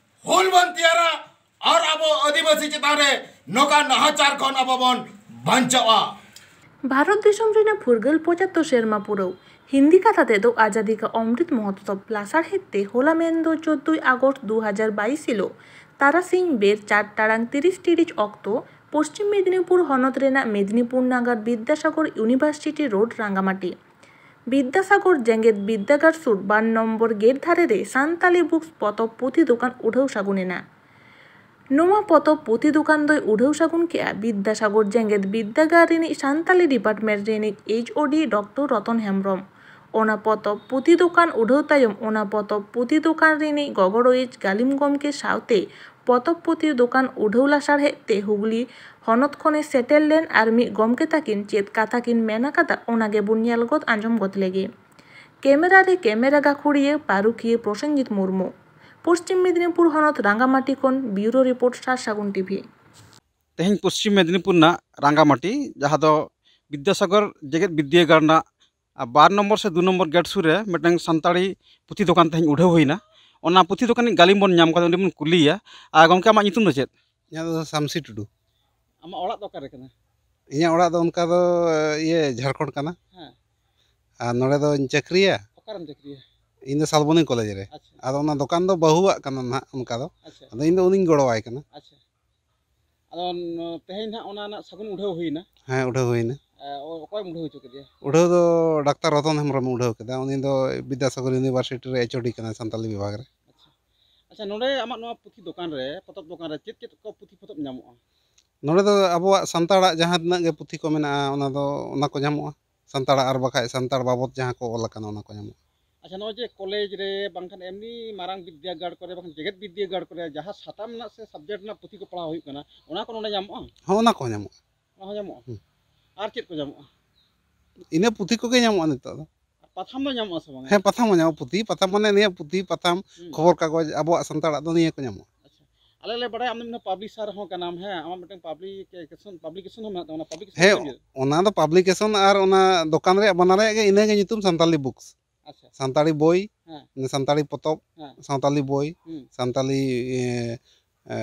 ᱦᱩᱞ ᱵᱚᱱ ᱛᱮᱭᱟᱨᱟ ᱟᱨ ᱟᱵᱚ ᱟᱹᱫᱤᱵᱟᱹᱥᱤ ᱪᱮᱛᱟᱱ ᱨᱮ ᱱᱚᱝᱠᱟ ᱱᱟᱦᱟᱪᱟᱨ ᱠᱷᱚᱱ ᱟᱵᱚ ᱵᱚᱱ ᱵᱟᱧᱪᱟᱣᱟ᱾ ᱵᱷᱟᱨᱚᱛ ᱫᱤᱥᱚᱢ ᱨᱮᱱᱟᱜ ᱯᱷᱩᱨᱜᱟᱹᱞ ᱯᱚᱸᱪᱟᱛᱛᱳᱨ ᱥᱮᱨᱢᱟ ᱯᱩᱨᱟᱹᱣ, ᱦᱤᱱᱫᱤ ᱠᱟᱛᱷᱟ ᱛᱮᱫᱚ ᱟᱡᱟᱫᱤ ᱠᱟ ᱚᱢᱨᱤᱛ ᱢᱚᱦᱳᱛᱥᱚᱵ ᱞᱟᱥᱟᱲᱦᱮᱫ ᱛᱮ ᱦᱚᱞᱟ ᱢᱮᱱᱫᱚ ᱪᱳᱫᱽᱫᱳᱭ ᱟᱜᱚᱥᱴ ᱫᱩ ᱦᱟᱡᱟᱨ ᱵᱟᱭᱤᱥ ᱦᱤᱞᱳᱜ ᱛᱟᱨᱟᱥᱤᱧ ᱵᱮᱨ ᱪᱟᱨ ᱴᱟᱲᱟᱝ ᱛᱤᱨᱤᱥ ᱴᱤᱲᱤᱡ ᱚᱠᱛᱚ ᱯᱚᱥᱪᱤᱢ ᱢᱮᱫᱽᱱᱤᱯᱩᱨ ᱦᱚᱱᱚᱛ ᱨᱮᱱᱟᱜ ᱢᱮᱫᱽᱱᱤᱯᱩᱨ ᱱᱟᱜᱟᱨ ᱵᱤᱫᱽᱫᱟᱥᱟᱜᱚᱨ ᱤᱭᱩᱱᱤᱵᱷᱟᱨᱥᱤᱴᱤ ᱨᱳᱰ, ᱨᱟᱝᱜᱟᱢᱟᱴᱤ ᱵᱤᱫᱽᱫᱟᱥᱟᱜᱚᱨ ᱡᱮᱜᱮᱛ ᱵᱤᱫᱽᱫᱟᱹᱜᱟᱲ ᱥᱩᱨ ᱵᱟᱨ ᱱᱚᱢᱵᱚᱨ ᱜᱮᱴ ᱫᱷᱟᱨᱮ ᱨᱮ ᱥᱟᱱᱛᱟᱞᱤ ᱵᱩᱠᱥ ᱯᱚᱛᱚᱵ ᱯᱩᱛᱷᱤ ᱫᱚᱠᱟᱱ ᱩᱰᱷᱟᱹᱣ ᱥᱟᱹᱜᱩᱱ ᱮᱱᱟ᱾ ᱱᱚᱣᱟ ᱯᱚᱛᱚᱵ ᱯᱩᱛᱷᱤ ᱫᱚᱠᱟᱱ ᱫᱚᱭ ᱩᱰᱷᱟᱹᱣ ᱥᱟᱹᱜᱩᱱ ᱠᱮᱫᱼᱟ ᱵᱤᱫᱽᱫᱟᱥᱟᱜᱚᱨ ᱡᱮᱜᱮᱛ ᱵᱤᱫᱽᱫᱟᱹᱜᱟᱲ ᱨᱤᱱᱤᱡ ᱥᱟᱱᱛᱟᱞᱤ ᱰᱤᱯᱟᱨᱴᱢᱮᱱᱴ ᱨᱤᱱᱤᱡ ᱮᱭᱤᱪ ᱳ ᱰᱤ ᱰᱚᱠᱴᱚᱨ ᱨᱚᱛᱚᱱ ᱦᱮᱢᱵᱽᱨᱚᱢ᱾ ᱚᱱᱟ ᱯᱚᱛᱚᱵ ᱯᱩᱛᱷᱤ ᱫᱚᱠᱟᱱ ᱩᱰᱷᱟᱹᱣ ᱛᱟᱭᱚᱢ ᱚᱱᱟ ᱯᱚᱛᱚᱵ ᱯᱩᱛᱷᱤ ᱫᱚᱠᱟᱱ ᱨᱤᱱᱤᱡ ᱜᱚᱜᱚᱲᱚᱭᱤᱡ ᱜᱟᱹᱞᱤᱢ ᱜᱚᱢᱠᱮ ᱥᱟᱶᱛᱮ ᱯᱚᱛᱚᱵ ᱯᱩᱛᱷᱤ ᱫᱚᱠᱟᱱ ᱩᱰᱷᱟᱹᱣ ᱞᱟᱥᱟᱲᱦᱮᱫ ᱛᱮ ᱦᱩᱜᱽᱞᱤ ᱦᱚᱱᱚᱛ ᱠᱷᱚᱱᱮ ᱥᱮᱴᱮᱨ ᱞᱮᱱ ᱟᱨ ᱢᱤᱫ ᱜᱚᱢᱠᱮ ᱛᱟᱹᱠᱤᱱ ᱪᱮᱫ ᱠᱟᱛᱷᱟ ᱠᱤᱱ ᱢᱮᱱ ᱟᱠᱟᱫᱟ, ᱚᱱᱟ ᱜᱮᱵᱚᱱ ᱧᱮᱞ ᱜᱚᱫ ᱟᱸᱡᱚᱢ ᱜᱚᱫ ᱞᱮᱜᱮ᱾ ᱠᱮᱢᱮᱨᱟ ᱨᱮ ᱠᱮᱢᱮᱨᱟ ᱜᱟᱹᱠᱷᱩᱲᱤᱭᱟᱹ ᱯᱟᱹᱨᱩᱠᱷᱤᱭᱟᱹ ᱯᱨᱚᱥᱮᱱᱡᱤᱛ ᱢᱩᱨᱢᱩ᱾ ᱯᱚᱥᱪᱤᱢ ᱢᱮᱫᱽᱱᱤᱯᱩᱨ ᱦᱚᱱᱚᱛ ᱨᱟᱸᱜᱟᱢᱟᱴᱤ ᱠᱷᱚᱱ ᱵᱤᱭᱩᱨᱳ ᱨᱤᱯᱳᱨᱴ, ᱥᱟᱨ ᱥᱟᱹᱜᱩᱱ ᱴᱤᱵᱷᱤ᱾ ᱛᱮᱦᱮᱧ ᱯᱚᱥᱪᱤᱢ ᱢᱮᱫᱽᱱᱤᱯᱩᱨ ᱨᱮᱱᱟᱜ ᱨᱟᱸᱜᱟᱢᱟᱴᱤ, ᱡᱟᱦᱟᱸ ᱫᱚ ᱵᱤᱫᱽᱫᱟᱥᱟᱜᱚᱨ ᱡᱮᱜᱮᱛ ᱵᱤᱫᱽᱫᱟᱹᱜᱟᱲ ᱨᱮᱱᱟᱜ ᱟᱨ ᱵᱟᱨ ᱱᱚᱢᱵᱚᱨ ᱥᱮ ᱫᱩ ᱱᱚᱢᱵᱚᱨ ᱜᱮᱴ ᱥᱩᱨ ᱨᱮ ᱢᱤᱫᱴᱟᱝ ᱥᱟᱱᱛᱟᱲᱤ ᱯᱩᱛᱷᱤ ᱫᱚᱠᱟᱱ ᱛᱮᱦᱮᱧ ᱩᱰᱷᱟᱹᱣ ᱦᱩᱭᱱᱟ᱾ ᱚᱱᱟ ᱯᱩᱛᱷᱤ ᱫᱚᱠᱟᱱᱤᱡ ᱜᱟᱹᱞᱤᱢ ᱵᱚᱱ ᱧᱟᱢ ᱠᱟᱫᱟ, ᱩᱱᱤ ᱵᱚᱱ ᱠᱩᱞᱤᱭᱮᱭᱟ᱾ ᱟᱨ ᱜᱚᱢᱠᱮ, ᱟᱢᱟᱜ ᱧᱩᱛᱩᱢ ᱫᱚ ᱪᱮᱫ? ᱤᱧᱟᱹᱜ ᱫᱚ ᱥᱟᱢᱥᱤ ᱴᱩᱰᱩ᱾ ᱟᱢᱟᱜ ᱚᱲᱟᱜ ᱫᱚ ᱚᱠᱟᱨᱮ ᱠᱟᱱᱟ? ᱤᱧᱟᱹᱜ ᱚᱲᱟᱜ ᱫᱚ ᱚᱱᱠᱟ ᱫᱚ, ᱤᱭᱟᱹ, ᱡᱷᱟᱲᱠᱷᱚᱸᱰ ᱠᱟᱱᱟ᱾ ᱦᱮᱸ᱾ ᱟᱨ ᱱᱚᱰᱮ ᱫᱚᱧ ᱪᱟᱹᱠᱨᱤᱭᱟ᱾ ᱚᱠᱟᱨᱮᱢ ᱪᱟᱹᱠᱨᱤᱭᱟ? ᱤᱧ ᱫᱚ ᱥᱟᱞᱵᱚᱱᱤ ᱠᱚᱞᱮᱡᱽ ᱨᱮ᱾ ᱟᱪᱪᱷᱟ᱾ ᱟᱫᱚ ᱚᱱᱟ ᱫᱚᱠᱟᱱ ᱫᱚ ᱵᱟᱹᱦᱩᱣᱟᱜ ᱠᱟᱱᱟ ᱱᱟᱦᱟᱜ, ᱚᱱᱠᱟ ᱫᱚ᱾ ᱟᱪᱪᱷᱟ᱾ ᱟᱫᱚ ᱤᱧ ᱫᱚ ᱩᱱᱤᱧ ᱜᱚᱲᱚᱣᱟᱭ ᱠᱟᱱᱟ᱾ ᱟᱪᱪᱷᱟ᱾ ᱟᱫᱚ ᱱᱚ-, ᱛᱮᱦᱮᱧ ᱱᱟᱦᱟᱜ ᱚᱱᱟ ᱨᱮᱱᱟᱜ ᱥᱟᱹᱜᱩᱱ ᱩᱰᱷᱟᱹᱣ ᱦᱩᱭᱱᱟ? ᱦᱮᱸ, ᱩᱰᱷᱟᱹᱣ ᱦᱩᱭᱱᱟ᱾ ᱮ, ᱚ-, ᱚᱠᱚᱭᱮᱢ ᱩᱰᱷᱟᱹᱣ ᱦᱚᱪᱚ ᱠᱮᱫᱮᱭᱟ? ᱩᱰᱷᱟᱹᱣ ᱫᱚ ᱰᱟᱠᱛᱟᱨ ᱨᱚᱛᱚᱱ ᱦᱮᱢᱵᱨᱚᱢ ᱩᱰᱷᱟᱹᱣ ᱠᱮᱫᱟ᱾ ᱩᱱᱤ ᱫᱚ ᱵᱤᱫᱽᱫᱟᱥᱟᱜᱚᱨ ᱤᱭᱩᱱᱤᱵᱷᱟᱨᱥᱤᱴᱤ ᱨᱮ ᱮᱭᱤᱪ ᱳ ᱰᱤ ᱠᱟᱱᱟᱭ ᱥᱟᱱᱛᱟᱞᱤ ᱵᱤᱵᱷᱟᱜᱽ ᱨᱮ᱾ ᱟᱪᱪᱷᱟ᱾ ᱟᱪᱪᱷᱟ, ᱱᱚᱰᱮ ᱟᱢᱟᱜ ᱱᱚᱣᱟ ᱯᱩᱛᱷᱤ ᱫᱚᱠᱟᱱ ᱨᱮ, ᱯᱚᱛᱚᱵ ᱫᱚᱠᱟᱱ ᱨᱮ ᱪᱮᱫ ᱪᱮᱫ ᱠᱚ ᱯᱩᱛᱷᱤ ᱯᱚᱛᱚᱵ ᱧᱟᱢᱚᱜᱼᱟ? ᱱᱚᱰᱮ ᱫᱚ ᱟᱵᱚᱣᱟᱜ ᱥᱟᱱᱛᱟᱲᱟᱜ ᱡᱟᱦᱟᱸ ᱛᱤᱱᱟᱹᱜ ᱜᱮ ᱯᱩᱛᱷᱤ ᱠᱚ ᱢᱮᱱᱟᱜᱼᱟ, ᱚᱱᱟ ᱫᱚ, ᱚᱱᱟ ᱠᱚ ᱧᱟᱢᱚᱜᱼᱟ᱾ ᱥᱟᱱᱛᱟᱲᱟᱜ ᱟᱨ ᱵᱟᱠᱷᱟᱡ ᱥᱟᱱᱛᱟᱲ ᱵᱟᱵᱚᱫ ᱡᱟᱦᱟᱸ ᱠᱚ ᱚᱞ ᱟᱠᱟᱱᱟ, ᱚᱱᱟ ᱠᱚ ᱧᱟᱢᱚᱜᱼᱟ᱾ ᱟᱪᱪᱷᱟ, ᱱᱚᱜᱼᱚᱭ ᱡᱮ ᱠᱚᱞᱮᱡᱽ ᱨᱮ ᱵᱟᱝᱠᱷᱟᱱ ᱮᱢᱱᱤ ᱢᱟᱨᱟᱝ ᱵᱤᱫᱽᱫᱟᱹᱜᱟᱲ ᱠᱚᱨᱮ ᱵᱟᱝᱠᱷᱟᱱ ᱡᱮᱜᱮᱛ ᱵᱤᱫᱽᱫᱟᱹᱜᱟᱲ ᱠᱚᱨᱮ ᱡᱟᱦᱟᱸ ᱥᱟᱛᱟᱢ ᱨᱮᱱᱟᱜ ᱥᱮ ᱥᱟᱵᱡᱮᱠᱴ ᱨᱮᱱᱟᱜ ᱯᱩᱛᱷᱤ ᱠᱚ ᱯᱟᱲᱦᱟᱣ ᱦᱩᱭᱩᱜ ᱠᱟᱱᱟ, ᱚᱱᱟ ᱠᱚ ᱱᱚᱰᱮ ᱧᱟᱢᱚᱜᱼᱟ? ᱦᱚᱸ, ᱚᱱᱟ ᱠᱚᱦᱚᱸ ᱧᱟᱢᱚᱜᱼᱟ᱾ ᱦᱩᱸ᱾ ᱟᱨ ᱪᱮᱫ ᱠᱚ ᱧᱟᱢᱚᱜᱼᱟ? ᱤᱱᱟᱹ ᱯᱩᱛᱷᱤ ᱠᱚᱜᱮ ᱧᱟᱢᱚᱜᱼᱟ ᱱᱤᱛᱚᱜ ᱫᱚ᱾ ᱟᱨ ᱯᱟᱛᱷᱟᱢ ᱫᱚ ᱧᱟᱢᱚᱜᱼᱟ ᱥᱮ ᱵᱟᱝ? ᱦᱮᱸ, ᱯᱟᱛᱷᱟᱢ ᱦᱚᱸ ᱧᱟᱢᱚᱜᱼᱟ, ᱯᱩᱛᱷᱤ ᱯᱟᱛᱷᱟᱢ ᱢᱟᱱᱮ ᱱᱤᱭᱟᱹ ᱯᱩᱛᱷᱤ ᱯᱟᱛᱷᱟᱢ, ᱦᱩᱸ᱾ ᱠᱷᱚᱵᱚᱨ ᱠᱟᱜᱚᱡᱽ, ᱟᱵᱚᱣᱟᱜ ᱥᱟᱱᱛᱟᱲᱟᱜ ᱫᱚ ᱱᱤᱭᱟᱹ ᱠᱚ ᱧᱟᱢᱚᱜᱼᱟ᱾ ᱟᱪᱪᱷᱟ, ᱟᱞᱮ ᱞᱮ ᱵᱟᱲᱟᱭᱟ ᱟᱢ ᱫᱚ ᱢᱤᱫᱴᱟᱝ ᱯᱟᱵᱽᱞᱤᱥᱟᱨ ᱦᱚᱸ ᱠᱟᱱᱟᱢ, ᱦᱮᱸ, ᱟᱢᱟᱜ ᱢᱤᱫᱴᱟᱝ ᱯᱟᱵᱽᱞᱤᱠᱮᱥᱚᱱ, ᱯᱟᱵᱽᱞᱤᱠᱮᱥᱚᱱ ᱦᱚᱸ ᱢᱮᱱᱟᱜ ᱛᱟᱵᱚᱱᱟ, ᱯᱟᱵᱽᱞᱤᱠᱮᱥᱚᱱ ᱦᱮᱸ, ᱪᱮᱫ ᱦᱩᱭᱩᱜᱼᱟ? ᱚᱱᱟ ᱫᱚ ᱯᱟᱵᱽᱞᱤᱠᱮᱥᱚᱱ ᱟᱨ ᱚᱱᱟ ᱫᱚᱠᱟᱱ ᱨᱮᱭᱟᱜ ᱵᱟᱱᱟᱨ ᱨᱮᱭᱟᱜ ᱜᱮ ᱤᱱᱟᱹᱜᱮ ᱧᱩᱛᱩᱢ, ᱥᱟᱱᱛᱟᱞᱤ ᱵᱩᱠᱥ᱾ ᱟᱪᱪᱷᱟ᱾ ᱥᱟᱱᱛᱟᱲᱤ ᱵᱳᱭ, ᱦᱮᱸ᱾ ᱢᱟᱱᱮ ᱥᱟᱱᱛᱟᱲᱤ ᱯᱚᱛᱚᱵ, ᱦᱮᱸ᱾ ᱥᱟᱱᱛᱟᱞᱤ ᱵᱳᱭ, ᱦᱩᱸ᱾ ᱥᱟᱱᱛᱟᱲᱤ, ᱮ, ᱮ,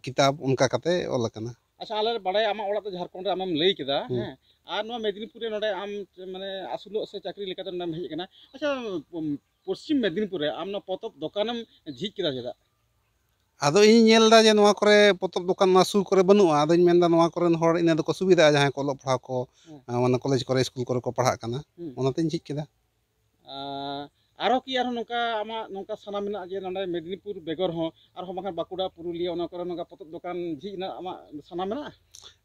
ᱠᱤᱛᱟᱵ, ᱚᱱᱠᱟ ᱠᱟᱛᱮ ᱚᱞ ᱟᱠᱟᱱᱟ᱾ ᱟᱪᱪᱷᱟ, ᱟᱞᱮ ᱞᱮ ᱵᱟᱲᱟᱭᱟ ᱟᱢᱟᱜ ᱚᱲᱟᱜ ᱫᱚ ᱡᱷᱟᱲᱠᱷᱚᱸᱰ ᱨᱮ, ᱟᱢᱮᱢ ᱞᱟᱹᱭ ᱠᱮᱫᱟ, ᱦᱩᱸ᱾ ᱦᱮᱸ, ᱟᱨ ᱱᱚᱣᱟ ᱢᱮᱫᱽᱱᱤᱯᱩᱨ ᱨᱮ ᱱᱚᱰᱮ ᱟᱢ, ᱢᱟᱱᱮ, ᱟᱹᱥᱩᱞᱚᱜ ᱥᱮ ᱪᱟᱹᱠᱨᱤ ᱞᱮᱠᱟᱛᱮ ᱱᱚᱰᱮᱢ ᱦᱮᱡ ᱟᱠᱟᱱᱟ᱾ ᱟᱪᱪᱷᱟ, ᱯᱚ-, ᱯᱚᱥᱪᱤᱢ ᱢᱮᱫᱽᱱᱤᱯᱩᱨ ᱨᱮ ᱟᱢ ᱱᱚᱣᱟ ᱯᱚᱛᱚᱵ ᱫᱚᱠᱟᱱᱮᱢ ᱡᱷᱤᱡ ᱠᱮᱫᱟ ᱪᱮᱫᱟᱜ? ᱟᱫᱚ ᱤᱧ ᱧᱮᱞ ᱮᱫᱟ ᱡᱮ ᱱᱚᱣᱟ ᱠᱚᱨᱮ ᱯᱚᱛᱚᱵ ᱫᱚᱠᱟᱱ ᱱᱚᱣᱟ ᱥᱩᱨ ᱠᱚᱨᱮ ᱵᱟᱹᱱᱩᱜᱼᱟ, ᱟᱫᱚᱧ ᱢᱮᱱᱫᱟ ᱱᱚᱣᱟ ᱠᱚᱨᱮᱱ ᱦᱚᱲ ᱤᱱᱟᱹ ᱫᱚᱠᱚ ᱥᱩᱵᱤᱫᱷᱟᱜᱼᱟ, ᱡᱟᱦᱟᱸᱭ ᱠᱚ ᱚᱞᱚᱜ ᱯᱟᱲᱦᱟᱣ ᱠᱚ, ᱦᱩᱸ᱾ ᱟᱸ, ᱢᱟᱱᱮ ᱠᱚᱞᱮᱡᱽ ᱠᱚᱨᱮ, ᱥᱠᱩᱞ ᱠᱚᱨᱮ ᱠᱚ ᱯᱟᱲᱦᱟᱜ ᱠᱟᱱᱟ, ᱦᱩᱸ᱾ ᱚᱱᱟᱛᱮᱧ ᱡᱷᱤᱡ ᱠᱮᱫᱟ᱾ ᱟᱨ ᱟᱨᱦᱚᱸ ᱠᱤ ᱟᱨᱦᱚᱸ ᱱᱚᱝᱠᱟ ᱟᱢᱟᱜ ᱱᱚᱝᱠᱟ ᱥᱟᱱᱟ ᱢᱮᱱᱟᱜᱼᱟ ᱡᱮ ᱱᱚᱰᱮ ᱢᱮᱫᱽᱱᱤᱯᱩᱨ ᱵᱮᱜᱚᱨ ᱦᱚᱸ ᱟᱨᱦᱚᱸ ᱵᱟᱝᱠᱷᱟᱱ ᱵᱟᱸᱠᱩᱲᱟ, ᱯᱩᱨᱩᱞᱤᱭᱟᱹ, ᱚᱱᱟ ᱠᱚᱨᱮ ᱱᱚᱝᱠᱟ ᱯᱚᱛᱚᱵ ᱫᱚᱠᱟᱱ ᱡᱷᱤᱡ ᱨᱮᱱᱟᱜ ᱟᱢᱟᱜ ᱥᱟᱱᱟ ᱢᱮᱱᱟᱜᱼᱟ?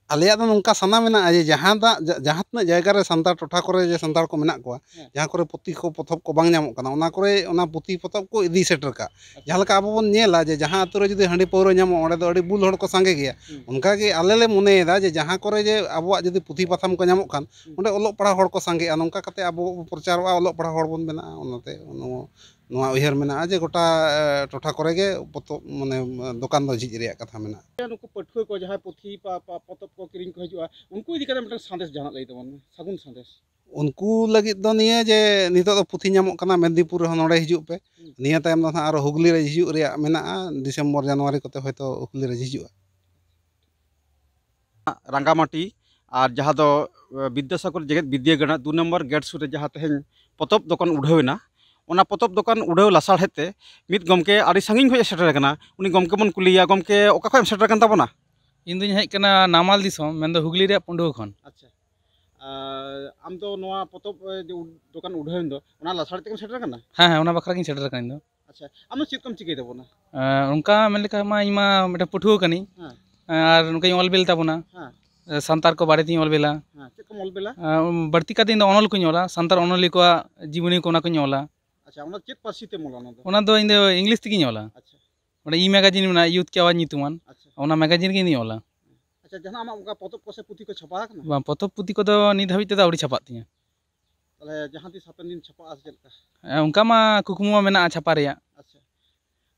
ᱟᱞᱮᱭᱟᱜ ᱫᱚ ᱱᱚᱝᱠᱟ ᱥᱟᱱᱟ ᱢᱮᱱᱟᱜᱼᱟ ᱡᱮ ᱡᱟᱦᱟᱸ ᱫᱟ-, ᱡᱟ-, ᱡᱟᱦᱟᱸ ᱛᱤᱱᱟᱹᱜ ᱡᱟᱭᱜᱟ ᱨᱮ ᱥᱟᱱᱛᱟᱲ ᱴᱚᱴᱷᱟ ᱠᱚᱨᱮ ᱡᱮ ᱥᱟᱱᱛᱟᱲ ᱠᱚ ᱢᱮᱱᱟᱜ ᱠᱚᱣᱟ, ᱦᱮᱸ᱾ ᱡᱟᱦᱟᱸ ᱠᱚᱨᱮ ᱯᱩᱛᱷᱤ ᱠᱚ, ᱯᱚᱛᱚᱵ ᱠᱚ ᱵᱟᱝ ᱧᱟᱢᱚᱜ ᱠᱟᱱᱟ, ᱚᱱᱟ ᱠᱚᱨᱮ ᱚᱱᱟ ᱯᱩᱛᱷᱤ ᱯᱚᱛᱚᱵ ᱠᱚ ᱤᱫᱤ ᱥᱮᱴᱮᱨ ᱠᱟᱜ᱾ ᱟᱪᱪᱷᱟ᱾ ᱡᱟᱦᱟᱸ ᱞᱮᱠᱟ ᱟᱵᱚ ᱵᱚᱱ ᱧᱮᱞᱟ ᱡᱮ ᱡᱟᱦᱟᱸ ᱟᱛᱳ ᱨᱮ ᱡᱩᱫᱤ ᱦᱟᱺᱰᱤ ᱯᱟᱹᱣᱨᱟᱹ ᱧᱟᱢᱚᱜᱼᱟ, ᱚᱸᱰᱮ ᱫᱚ ᱟᱹᱰᱤ ᱵᱩᱞ ᱦᱚᱲ ᱠᱚ ᱥᱟᱸᱜᱮ ᱜᱮᱭᱟ᱾ ᱦᱩᱸ᱾ ᱚᱱᱠᱟᱜᱮ ᱟᱞᱮ ᱞᱮ ᱢᱚᱱᱮᱭᱮᱫᱟ ᱡᱮ ᱡᱟᱦᱟᱸ ᱠᱚᱨᱮ ᱡᱮ ᱟᱵᱚᱣᱟᱜ ᱡᱩᱫᱤ ᱯᱩᱛᱷᱤ ᱯᱟᱛᱷᱟᱢ ᱠᱚ ᱧᱟᱢᱚᱜ ᱠᱷᱟᱱ, ᱦᱩᱸ᱾ ᱚᱸᱰᱮ ᱚᱞᱚᱜ ᱯᱟᱲᱦᱟᱣ ᱦᱚᱲ ᱠᱚ ᱥᱟᱸᱜᱮᱜᱼᱟ, ᱱᱚᱝᱠᱟ ᱠᱟᱛᱮ ᱟᱵᱚ ᱵᱚ ᱯᱨᱚᱪᱟᱨᱚᱜᱼᱟ, ᱚᱞᱚᱜ ᱯᱟᱲᱦᱟᱣ ᱦᱚᱲ ᱵᱚᱱ ᱵᱮᱱᱟᱜᱼᱟ᱾ ᱚᱱᱟᱛᱮ ᱱᱚᱣᱟ, ᱱᱚᱣᱟ ᱩᱭᱦᱟᱹᱨ ᱢᱮᱱᱟᱜᱼᱟ ᱡᱮ ᱜᱚᱴᱟ, ᱮ, ᱴᱚᱴᱷᱟ ᱠᱚᱨᱮ ᱜᱮ ᱯᱚᱛᱚᱵ, ᱢᱟᱱᱮ, ᱫᱚᱠᱟᱱ ᱫᱚ ᱡᱷᱤᱡ ᱨᱮᱭᱟᱜ ᱠᱟᱛᱷᱟ ᱢᱮᱱᱟᱜᱼᱟ᱾ ᱱᱩᱠᱩ ᱯᱟᱹᱴᱷᱩᱣᱟᱹ ᱠᱚ ᱡᱟᱦᱟᱸᱭ ᱯᱩᱛᱷᱤ ᱯᱟ-, ᱯᱟ-, ᱯᱚᱛᱚᱵ ᱠᱚ ᱠᱤᱨᱤᱧ ᱠᱚ ᱦᱤᱡᱩᱜᱼᱟ, ᱩᱱᱠᱩ ᱤᱫᱤ ᱠᱟᱛᱮ ᱢᱤᱫᱴᱟᱝ ᱥᱟᱸᱫᱮᱥ ᱡᱟᱦᱟᱱᱟᱜ ᱞᱟᱹᱭ ᱛᱟᱵᱚᱱ ᱢᱮ, ᱥᱟᱹᱜᱩᱱ ᱥᱟᱸᱫᱮᱥ᱾ ᱩᱱᱠᱩ ᱞᱟᱹᱜᱤᱫ ᱫᱚ ᱱᱤᱭᱟᱹ ᱡᱮ ᱱᱤᱛᱚᱜ ᱫᱚ ᱯᱩᱛᱷᱤ ᱧᱟᱢᱚᱜ ᱠᱟᱱᱟ ᱢᱮᱫᱽᱱᱤᱯᱩᱨ ᱨᱮᱦᱚᱸ, ᱱᱚᱰᱮ ᱦᱤᱡᱩᱜ ᱯᱮ᱾ ᱦᱩᱸ᱾ ᱱᱤᱭᱟᱹ ᱛᱟᱭᱚᱢ ᱫᱚ ᱱᱟᱦᱟᱜ ᱟᱨᱚ ᱦᱩᱜᱽᱞᱤ ᱨᱮ ᱦᱤᱡᱩᱜ ᱨᱮᱭᱟᱜ ᱢᱮᱱᱟᱜᱼᱟ, ᱰᱤᱥᱮᱢᱵᱚᱨ ᱡᱟᱱᱩᱣᱟᱨᱤ ᱠᱚᱛᱮ ᱦᱚᱭᱛᱳ ᱦᱩᱜᱽᱞᱤ ᱨᱮ ᱦᱤᱡᱩᱜᱼᱟ᱾ ᱨᱟᱸᱜᱟᱢᱟᱴᱤ ᱟᱨ ᱡᱟᱦᱟᱸ ᱫᱚ, ᱮ, ᱵᱤᱫᱽᱫᱟᱥᱟᱜᱚᱨ ᱡᱮᱜᱮᱛ ᱵᱤᱫᱽᱫᱟᱹᱜᱟᱲ ᱫᱩ ᱱᱚᱢᱵᱚᱨ ᱜᱮᱴ ᱥᱩᱨ ᱨᱮ ᱡᱟᱦᱟᱸ ᱛᱮᱦᱮᱧ ᱯᱚᱛᱚᱵ ᱫᱚᱠᱟᱱ ᱩᱰᱷᱟᱹᱣ ᱮᱱᱟ, ᱚᱱᱟ ᱯᱚᱛᱚᱵ ᱫᱚᱠᱟᱱ ᱩᱰᱷᱟᱹᱣ ᱞᱟᱥᱟᱲᱦᱮᱫ ᱛᱮ ᱢᱤᱫ ᱜᱚᱢᱠᱮ ᱟᱹᱰᱤ ᱥᱟᱺᱜᱤᱧ ᱠᱷᱚᱱ ᱮ ᱥᱮᱴᱮᱨ ᱟᱠᱟᱱᱟ᱾ ᱩᱱᱤ ᱜᱚᱢᱠᱮ ᱵᱚᱱ ᱠᱩᱞᱤᱭᱮᱭᱟ, ᱜᱚᱢᱠᱮ, ᱚᱠᱟ ᱠᱷᱚᱱ ᱮᱢ ᱥᱮᱴᱮᱨ ᱟᱠᱟᱱ ᱛᱟᱵᱚᱱᱟ? ᱤᱧ ᱫᱩᱧ ᱦᱮᱡ ᱟᱠᱟᱱᱟ ᱱᱟᱢᱟᱞ ᱫᱤᱥᱚᱢ, ᱢᱮᱱᱫᱚ ᱦᱩᱜᱽᱞᱤ ᱨᱮᱭᱟᱜ ᱯᱩᱸᱰᱩᱣᱟᱹ ᱠᱷᱚᱱ᱾ ᱟᱪᱪᱷᱟ᱾ ᱟᱨ ᱟᱢ ᱫᱚ ᱱᱚᱣᱟ ᱯᱚᱛᱚᱵ, ᱮ, ᱡᱮ ᱩᱫ-, ᱫᱚᱠᱟᱱ ᱩᱰᱷᱟᱹᱣ ᱮᱱ ᱫᱚ, ᱚᱱᱟ ᱞᱟᱥᱟᱲᱦᱮᱫ ᱛᱮᱜᱮᱢ ᱥᱮᱴᱮᱨ ᱟᱠᱟᱱᱟ? ᱦᱮᱸ, ᱦᱮᱸ, ᱚᱱᱟ ᱵᱟᱠᱷᱨᱟ ᱜᱤᱧ ᱥᱮᱴᱮᱨ ᱟᱠᱟᱱᱟ ᱤᱧ ᱫᱚ᱾ ᱟᱪᱪᱷᱟ, ᱟᱢ ᱫᱚ ᱪᱮᱫ ᱠᱚᱢ ᱪᱤᱠᱟᱹᱭ ᱛᱟᱵᱚᱱᱟ? ᱮᱸ, ᱚᱱᱠᱟ ᱢᱮᱱ ᱞᱮᱠᱷᱟᱱ ᱢᱟ ᱤᱧ ᱢᱟ ᱢᱤᱫᱴᱮᱱ ᱯᱟᱹᱴᱷᱩᱣᱟᱹ ᱠᱟᱹᱱᱟᱹᱧ᱾ ᱦᱮᱸ᱾ ᱮᱸ, ᱟᱨ ᱱᱚᱝᱠᱟᱧ ᱚᱞ ᱵᱮᱞ ᱛᱟᱵᱚᱱᱟ᱾ ᱦᱮᱸ᱾ ᱮᱸ, ᱥᱟᱱᱛᱟᱲ ᱠᱚ ᱵᱟᱨᱮ ᱛᱤᱧ ᱚᱞ ᱵᱮᱞᱟ᱾ ᱦᱮᱸ, ᱪᱮᱫ ᱠᱚᱢ ᱚᱞ ᱵᱮᱞᱟ? ᱮᱸ, ᱵᱟᱹᱲᱛᱤ ᱠᱟᱛᱮ ᱤᱧ ᱫᱚ ᱚᱱᱚᱞ ᱠᱚᱧ ᱚᱞᱟ, ᱥᱟᱱᱛᱟᱲ ᱚᱱᱚᱞᱤᱭᱟᱹ ᱠᱚᱣᱟᱜ ᱡᱤᱵᱚᱱᱤ ᱠᱚ, ᱚᱱᱟ ᱠᱚᱧ ᱚᱞᱟ᱾ ᱟᱪᱪᱷᱟ, ᱚᱱᱟ ᱪᱮᱫ ᱯᱟᱹᱨᱥᱤ ᱛᱮᱢ ᱚᱞᱟ ᱚᱱᱟ ᱫᱚ? ᱚᱱᱟ ᱫᱚ ᱤᱧ ᱫᱚ ᱤᱝᱞᱤᱥ ᱛᱮᱜᱤᱧ ᱚᱞᱟ᱾ ᱟᱪᱪᱷᱟ᱾ ᱚᱸᱰᱮ ᱤ-ᱢᱮᱜᱟᱡᱤᱱ ᱢᱮᱱᱟᱜᱼᱟ, ᱭᱩᱛᱷ ᱠᱤ ᱟᱣᱟᱡᱽ ᱧᱩᱛᱩᱢᱟᱱ᱾ ᱟᱪᱪᱷᱟ᱾ ᱚᱱᱟ ᱢᱮᱜᱟᱡᱤᱱ ᱜᱮ ᱤᱧ ᱫᱚᱧ ᱚᱞᱟ᱾ ᱟᱪᱪᱷᱟ, ᱡᱟᱦᱟᱱᱟᱜ ᱟᱢᱟᱜ ᱚᱱᱠᱟ ᱯᱚᱛᱚᱵ ᱠᱚ ᱥᱮ ᱯᱩᱛᱷᱤ ᱠᱚ ᱪᱷᱟᱯᱟ ᱟᱠᱟᱱᱟ? ᱵᱟᱝ, ᱯᱚᱛᱚᱵ ᱯᱩᱛᱷᱤ ᱠᱚᱫᱚ ᱱᱤᱛ ᱦᱟᱹᱵᱤᱡ ᱛᱮᱫᱚ ᱟᱹᱣᱨᱤ ᱪᱷᱟᱯᱟᱜ ᱛᱤᱧᱟᱹ᱾ ᱛᱟᱦᱚᱞᱮ ᱡᱟᱦᱟᱸ ᱛᱤᱥ ᱦᱟᱯᱮᱱ ᱫᱤᱱ ᱪᱷᱟᱯᱟᱜᱼᱟ ᱥᱮ ᱪᱮᱫ ᱞᱮᱠᱟ? ᱮ, ᱚᱱᱠᱟ ᱢᱟ ᱠᱩᱠᱢᱩ ᱢᱟ ᱢᱮᱱᱟᱜᱼᱟ ᱪᱷᱟᱯᱟ ᱨᱮᱭᱟᱜ᱾ ᱟᱪᱪᱷᱟ᱾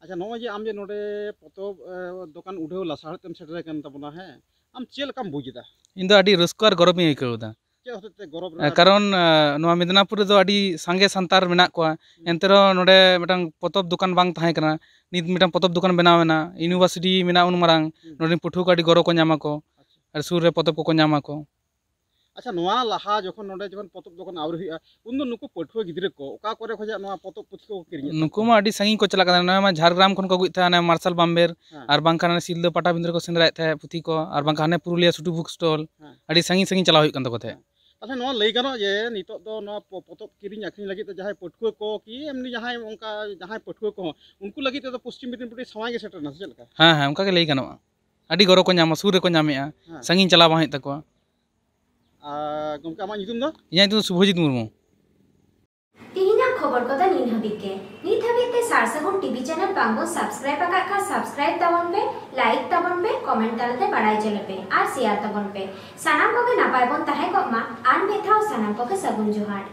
ᱟᱪᱪᱷᱟ, ᱱᱚᱜᱼᱚᱭ ᱡᱮ ᱟᱢ ᱡᱮ ᱱᱚᱰᱮ ᱯᱚᱛᱚᱵ ᱮ, ᱫᱚᱠᱟᱱ ᱩᱰᱷᱟᱹᱣ ᱞᱟᱥᱟᱲᱦᱮᱫ ᱛᱮᱢ ᱥᱮᱴᱮᱨ ᱟᱠᱟᱱ ᱛᱟᱵᱚᱱᱟ, ᱦᱮᱸ, ᱟᱢ ᱪᱮᱫ ᱞᱮᱠᱟᱢ ᱵᱩᱡᱽ ᱮᱫᱟ? ᱤᱧ ᱫᱚ ᱟᱹᱰᱤ ᱨᱟᱹᱥᱠᱟᱹ ᱟᱨ ᱜᱚᱨᱚᱵᱽ ᱤᱧ ᱟᱹᱭᱠᱟᱹᱣ ᱮᱫᱟ᱾ ᱪᱮᱫ ᱦᱚᱛᱮᱡ ᱛᱮ ᱜᱚᱨᱚᱵᱽ ᱮ, ᱨᱮᱱᱟᱜ? ᱠᱟᱨᱚᱱ ᱮ, ᱱᱚᱣᱟ ᱢᱮᱫᱽᱱᱟᱯᱩᱨ ᱨᱮᱫᱚ ᱟᱹᱰᱤ ᱥᱟᱸᱜᱮ ᱥᱟᱱᱛᱟᱲ ᱢᱮᱱᱟᱜ ᱠᱚᱣᱟ᱾ ᱦᱩᱸ᱾ ᱮᱱᱛᱮ ᱨᱮᱦᱚᱸ ᱱᱚᱰᱮ ᱢᱤᱫᱴᱟᱝ ᱯᱚᱛᱚᱵ ᱫᱚᱠᱟᱱ ᱵᱟᱝ ᱛᱟᱦᱮᱸ ᱠᱟᱱᱟ᱾ ᱱᱤᱛ ᱢᱤᱫᱴᱟᱝ ᱯᱚᱛᱚᱵ ᱫᱚᱠᱟᱱ ᱵᱮᱱᱟᱣ ᱮᱱᱟ, ᱤᱭᱩᱱᱤᱵᱷᱟᱨᱥᱤᱴᱤ ᱢᱮᱱᱟᱜᱼᱟ ᱩᱱ ᱢᱟᱨᱟᱝ᱾ ᱦᱩᱸ᱾ ᱱᱚᱰᱮ ᱨᱮᱱ ᱯᱟᱹᱴᱷᱩᱣᱟᱹ ᱠᱚ ᱟᱹᱰᱤ ᱜᱚᱨᱚ ᱠᱚ ᱧᱟᱢᱟ ᱠᱚ᱾ ᱟᱪᱪᱷᱟ᱾ ᱟᱨ ᱥᱩᱨ ᱨᱮ ᱯᱚᱛᱚᱵ ᱠᱚᱠᱚ ᱧᱟᱢᱟ ᱠᱚ᱾ ᱟᱪᱪᱷᱟ, ᱱᱚᱣᱟ ᱞᱟᱦᱟ ᱡᱚᱠᱷᱚᱱ ᱱᱚᱰᱮ ᱡᱚᱠᱷᱚᱱ ᱯᱚᱛᱚᱵ ᱫᱚᱠᱟᱱ ᱟᱹᱣᱨᱤ ᱦᱩᱭᱩᱜᱼᱟ, ᱩᱱᱫᱚ ᱱᱩᱠᱩ ᱯᱟᱹᱴᱷᱩᱣᱟᱹ ᱜᱤᱫᱽᱨᱟᱹ ᱠᱚ ᱚᱠᱟ ᱠᱚᱨᱮ ᱠᱷᱚᱱᱟᱜ ᱱᱚᱣᱟ ᱯᱚᱛᱚᱵ ᱯᱩᱛᱷᱤ ᱠᱚᱠᱚ ᱠᱤᱨᱤᱧᱮᱫ ᱱᱩᱠᱩ ᱛᱟᱦᱮᱸᱫ? ᱢᱟ ᱟᱹᱰᱤ ᱥᱟᱺᱜᱤᱧ ᱠᱚ ᱪᱟᱞᱟᱜ ᱠᱟᱱᱟ᱾ ᱱᱚᱣᱟ ᱢᱟ ᱡᱷᱟᱲᱜᱨᱟᱢ ᱠᱷᱚᱱ ᱠᱚ ᱟᱹᱜᱩᱭᱮᱫ ᱛᱟᱦᱮᱸᱫ, ᱦᱟᱱᱮ ᱢᱟᱨᱥᱟᱞ ᱵᱟᱢᱵᱮᱨ, ᱦᱮᱸ᱾ ᱟᱨ ᱵᱟᱝᱠᱷᱟᱱ ᱦᱟᱱᱮ ᱥᱤᱞᱫᱟᱹ ᱯᱟᱴᱟᱵᱤᱸᱫᱷᱟᱹ ᱨᱮᱠᱚ ᱥᱮᱸᱫᱽᱨᱟᱭᱮᱫ ᱛᱟᱦᱮᱸᱫ ᱯᱩᱛᱷᱤ ᱠᱚ, ᱟᱨ ᱵᱟᱝᱠᱷᱟᱱ ᱦᱟᱱᱮ ᱯᱩᱨᱩᱞᱤᱭᱟᱹ ᱥᱩᱴᱩ ᱵᱩᱠ ᱥᱴᱚᱞ᱾ ᱦᱮᱸ᱾ ᱟᱹᱰᱤ ᱥᱟᱺᱜᱤᱧ ᱥᱟᱺᱜᱤᱧ ᱪᱟᱞᱟᱣ ᱦᱩᱭᱩᱜ ᱠᱟᱱ ᱛᱟᱠᱚ ᱛᱟᱦᱮᱸᱫ᱾ ᱦᱮᱸ᱾ ᱛᱟᱦᱞᱮ ᱱᱚᱣᱟ ᱞᱟᱹᱭ ᱜᱟᱱᱚᱜᱼᱟ ᱡᱮ ᱱᱤᱛᱚᱜ ᱫᱚ ᱱᱚᱣᱟ ᱯᱚ-, ᱯᱚᱛᱚᱵ ᱠᱤᱨᱤᱧ ᱟᱹᱠᱷᱨᱤᱧ ᱞᱟᱹᱜᱤᱫ ᱛᱮ ᱡᱟᱦᱟᱸᱭ ᱯᱟᱹᱴᱷᱩᱣᱟᱹ ᱠᱚ ᱠᱤ ᱮᱢᱱᱤ ᱡᱟᱦᱟᱸᱭ ᱚᱱᱠᱟ ᱡᱟᱦᱟᱸᱭ ᱯᱟᱹᱴᱷᱩᱣᱟᱹ ᱠᱚᱦᱚᱸ ᱩᱱᱠᱩ ᱞᱟᱹᱜᱤᱫ ᱛᱮᱫᱚ ᱯᱚᱥᱪᱤᱢ ᱢᱮᱫᱽᱱᱤᱯᱩᱨ ᱟᱹᱰᱤ ᱥᱟᱶᱟᱭ ᱜᱮ ᱥᱮᱴᱮᱨ ᱮᱱᱟ, ᱥᱮ ᱪᱮᱫ ᱞᱮᱠᱟ? ᱦᱮᱸ, ᱦᱮᱸ, ᱚᱱᱠᱟ ᱜᱮ ᱞᱟᱹᱭ ᱜᱟᱱᱚᱜᱼᱟ᱾ ᱟᱹᱰᱤ ᱜᱚᱨᱚ ᱠᱚ ᱧᱟᱢᱟ, ᱥᱩᱨ ᱨᱮᱠᱚ ᱧᱟᱢᱮᱜᱼᱟ, ᱦᱮᱸ᱾ ᱥᱟᱺᱜᱤᱧ ᱪᱟᱞᱟᱣ ᱵᱟᱝ ᱦᱩᱭᱩᱜ ᱛᱟᱠᱚᱣᱟ᱾ ᱟᱨ ᱜᱚᱢᱠᱮ, ᱟᱢᱟᱜ ᱧᱩᱛᱩᱢ ᱫᱚ? ᱤᱧᱟᱹᱜ ᱧᱩᱛᱩᱢ ᱫᱚ ᱥᱩᱵᱷᱚᱡᱤᱛ ᱢᱩᱨᱢᱩ᱾ ᱛᱮᱦᱮᱧᱟᱜ ᱠᱷᱚᱵᱚᱨ ᱠᱚᱫᱚ ᱱᱤᱱ ᱦᱟᱹᱵᱤᱡ ᱜᱮ᱾ ᱱᱤᱛ ᱦᱟᱹᱵᱤᱡ ᱛᱮ ᱥᱟᱨ ᱥᱟᱹᱜᱩᱱ ᱴᱤᱵᱷᱤ ᱪᱮᱱᱮᱞ ᱵᱟᱝ ᱵᱚᱱ ᱥᱟᱵᱥᱠᱨᱟᱭᱤᱵ ᱟᱠᱟᱫ ᱠᱷᱟᱱ, ᱥᱟᱵᱥᱠᱨᱟᱭᱤᱵ ᱛᱟᱵᱚᱱ ᱯᱮ, ᱞᱟᱭᱤᱠ ᱛᱟᱵᱚᱱ ᱯᱮ, ᱠᱚᱢᱮᱱᱴ ᱛᱟᱞᱟᱛᱮ ᱵᱟᱲᱟᱭ ᱦᱚᱪᱚ ᱞᱮᱯᱮ ᱟᱨ ᱥᱮᱭᱟᱨ ᱛᱟᱵᱚᱱ ᱯᱮ᱾ ᱥᱟᱱᱟᱢ ᱠᱚᱜᱮ ᱱᱟᱯᱟᱭ ᱵᱚᱱ ᱛᱟᱦᱮᱸ ᱠᱚᱜ ᱢᱟ᱾ ᱟᱨ ᱢᱤᱫ ᱫᱷᱟᱣ ᱥᱟᱱᱟᱢ ᱠᱚᱜᱮ ᱥᱟᱹᱜᱩᱱ ᱡᱚᱦᱟᱨ᱾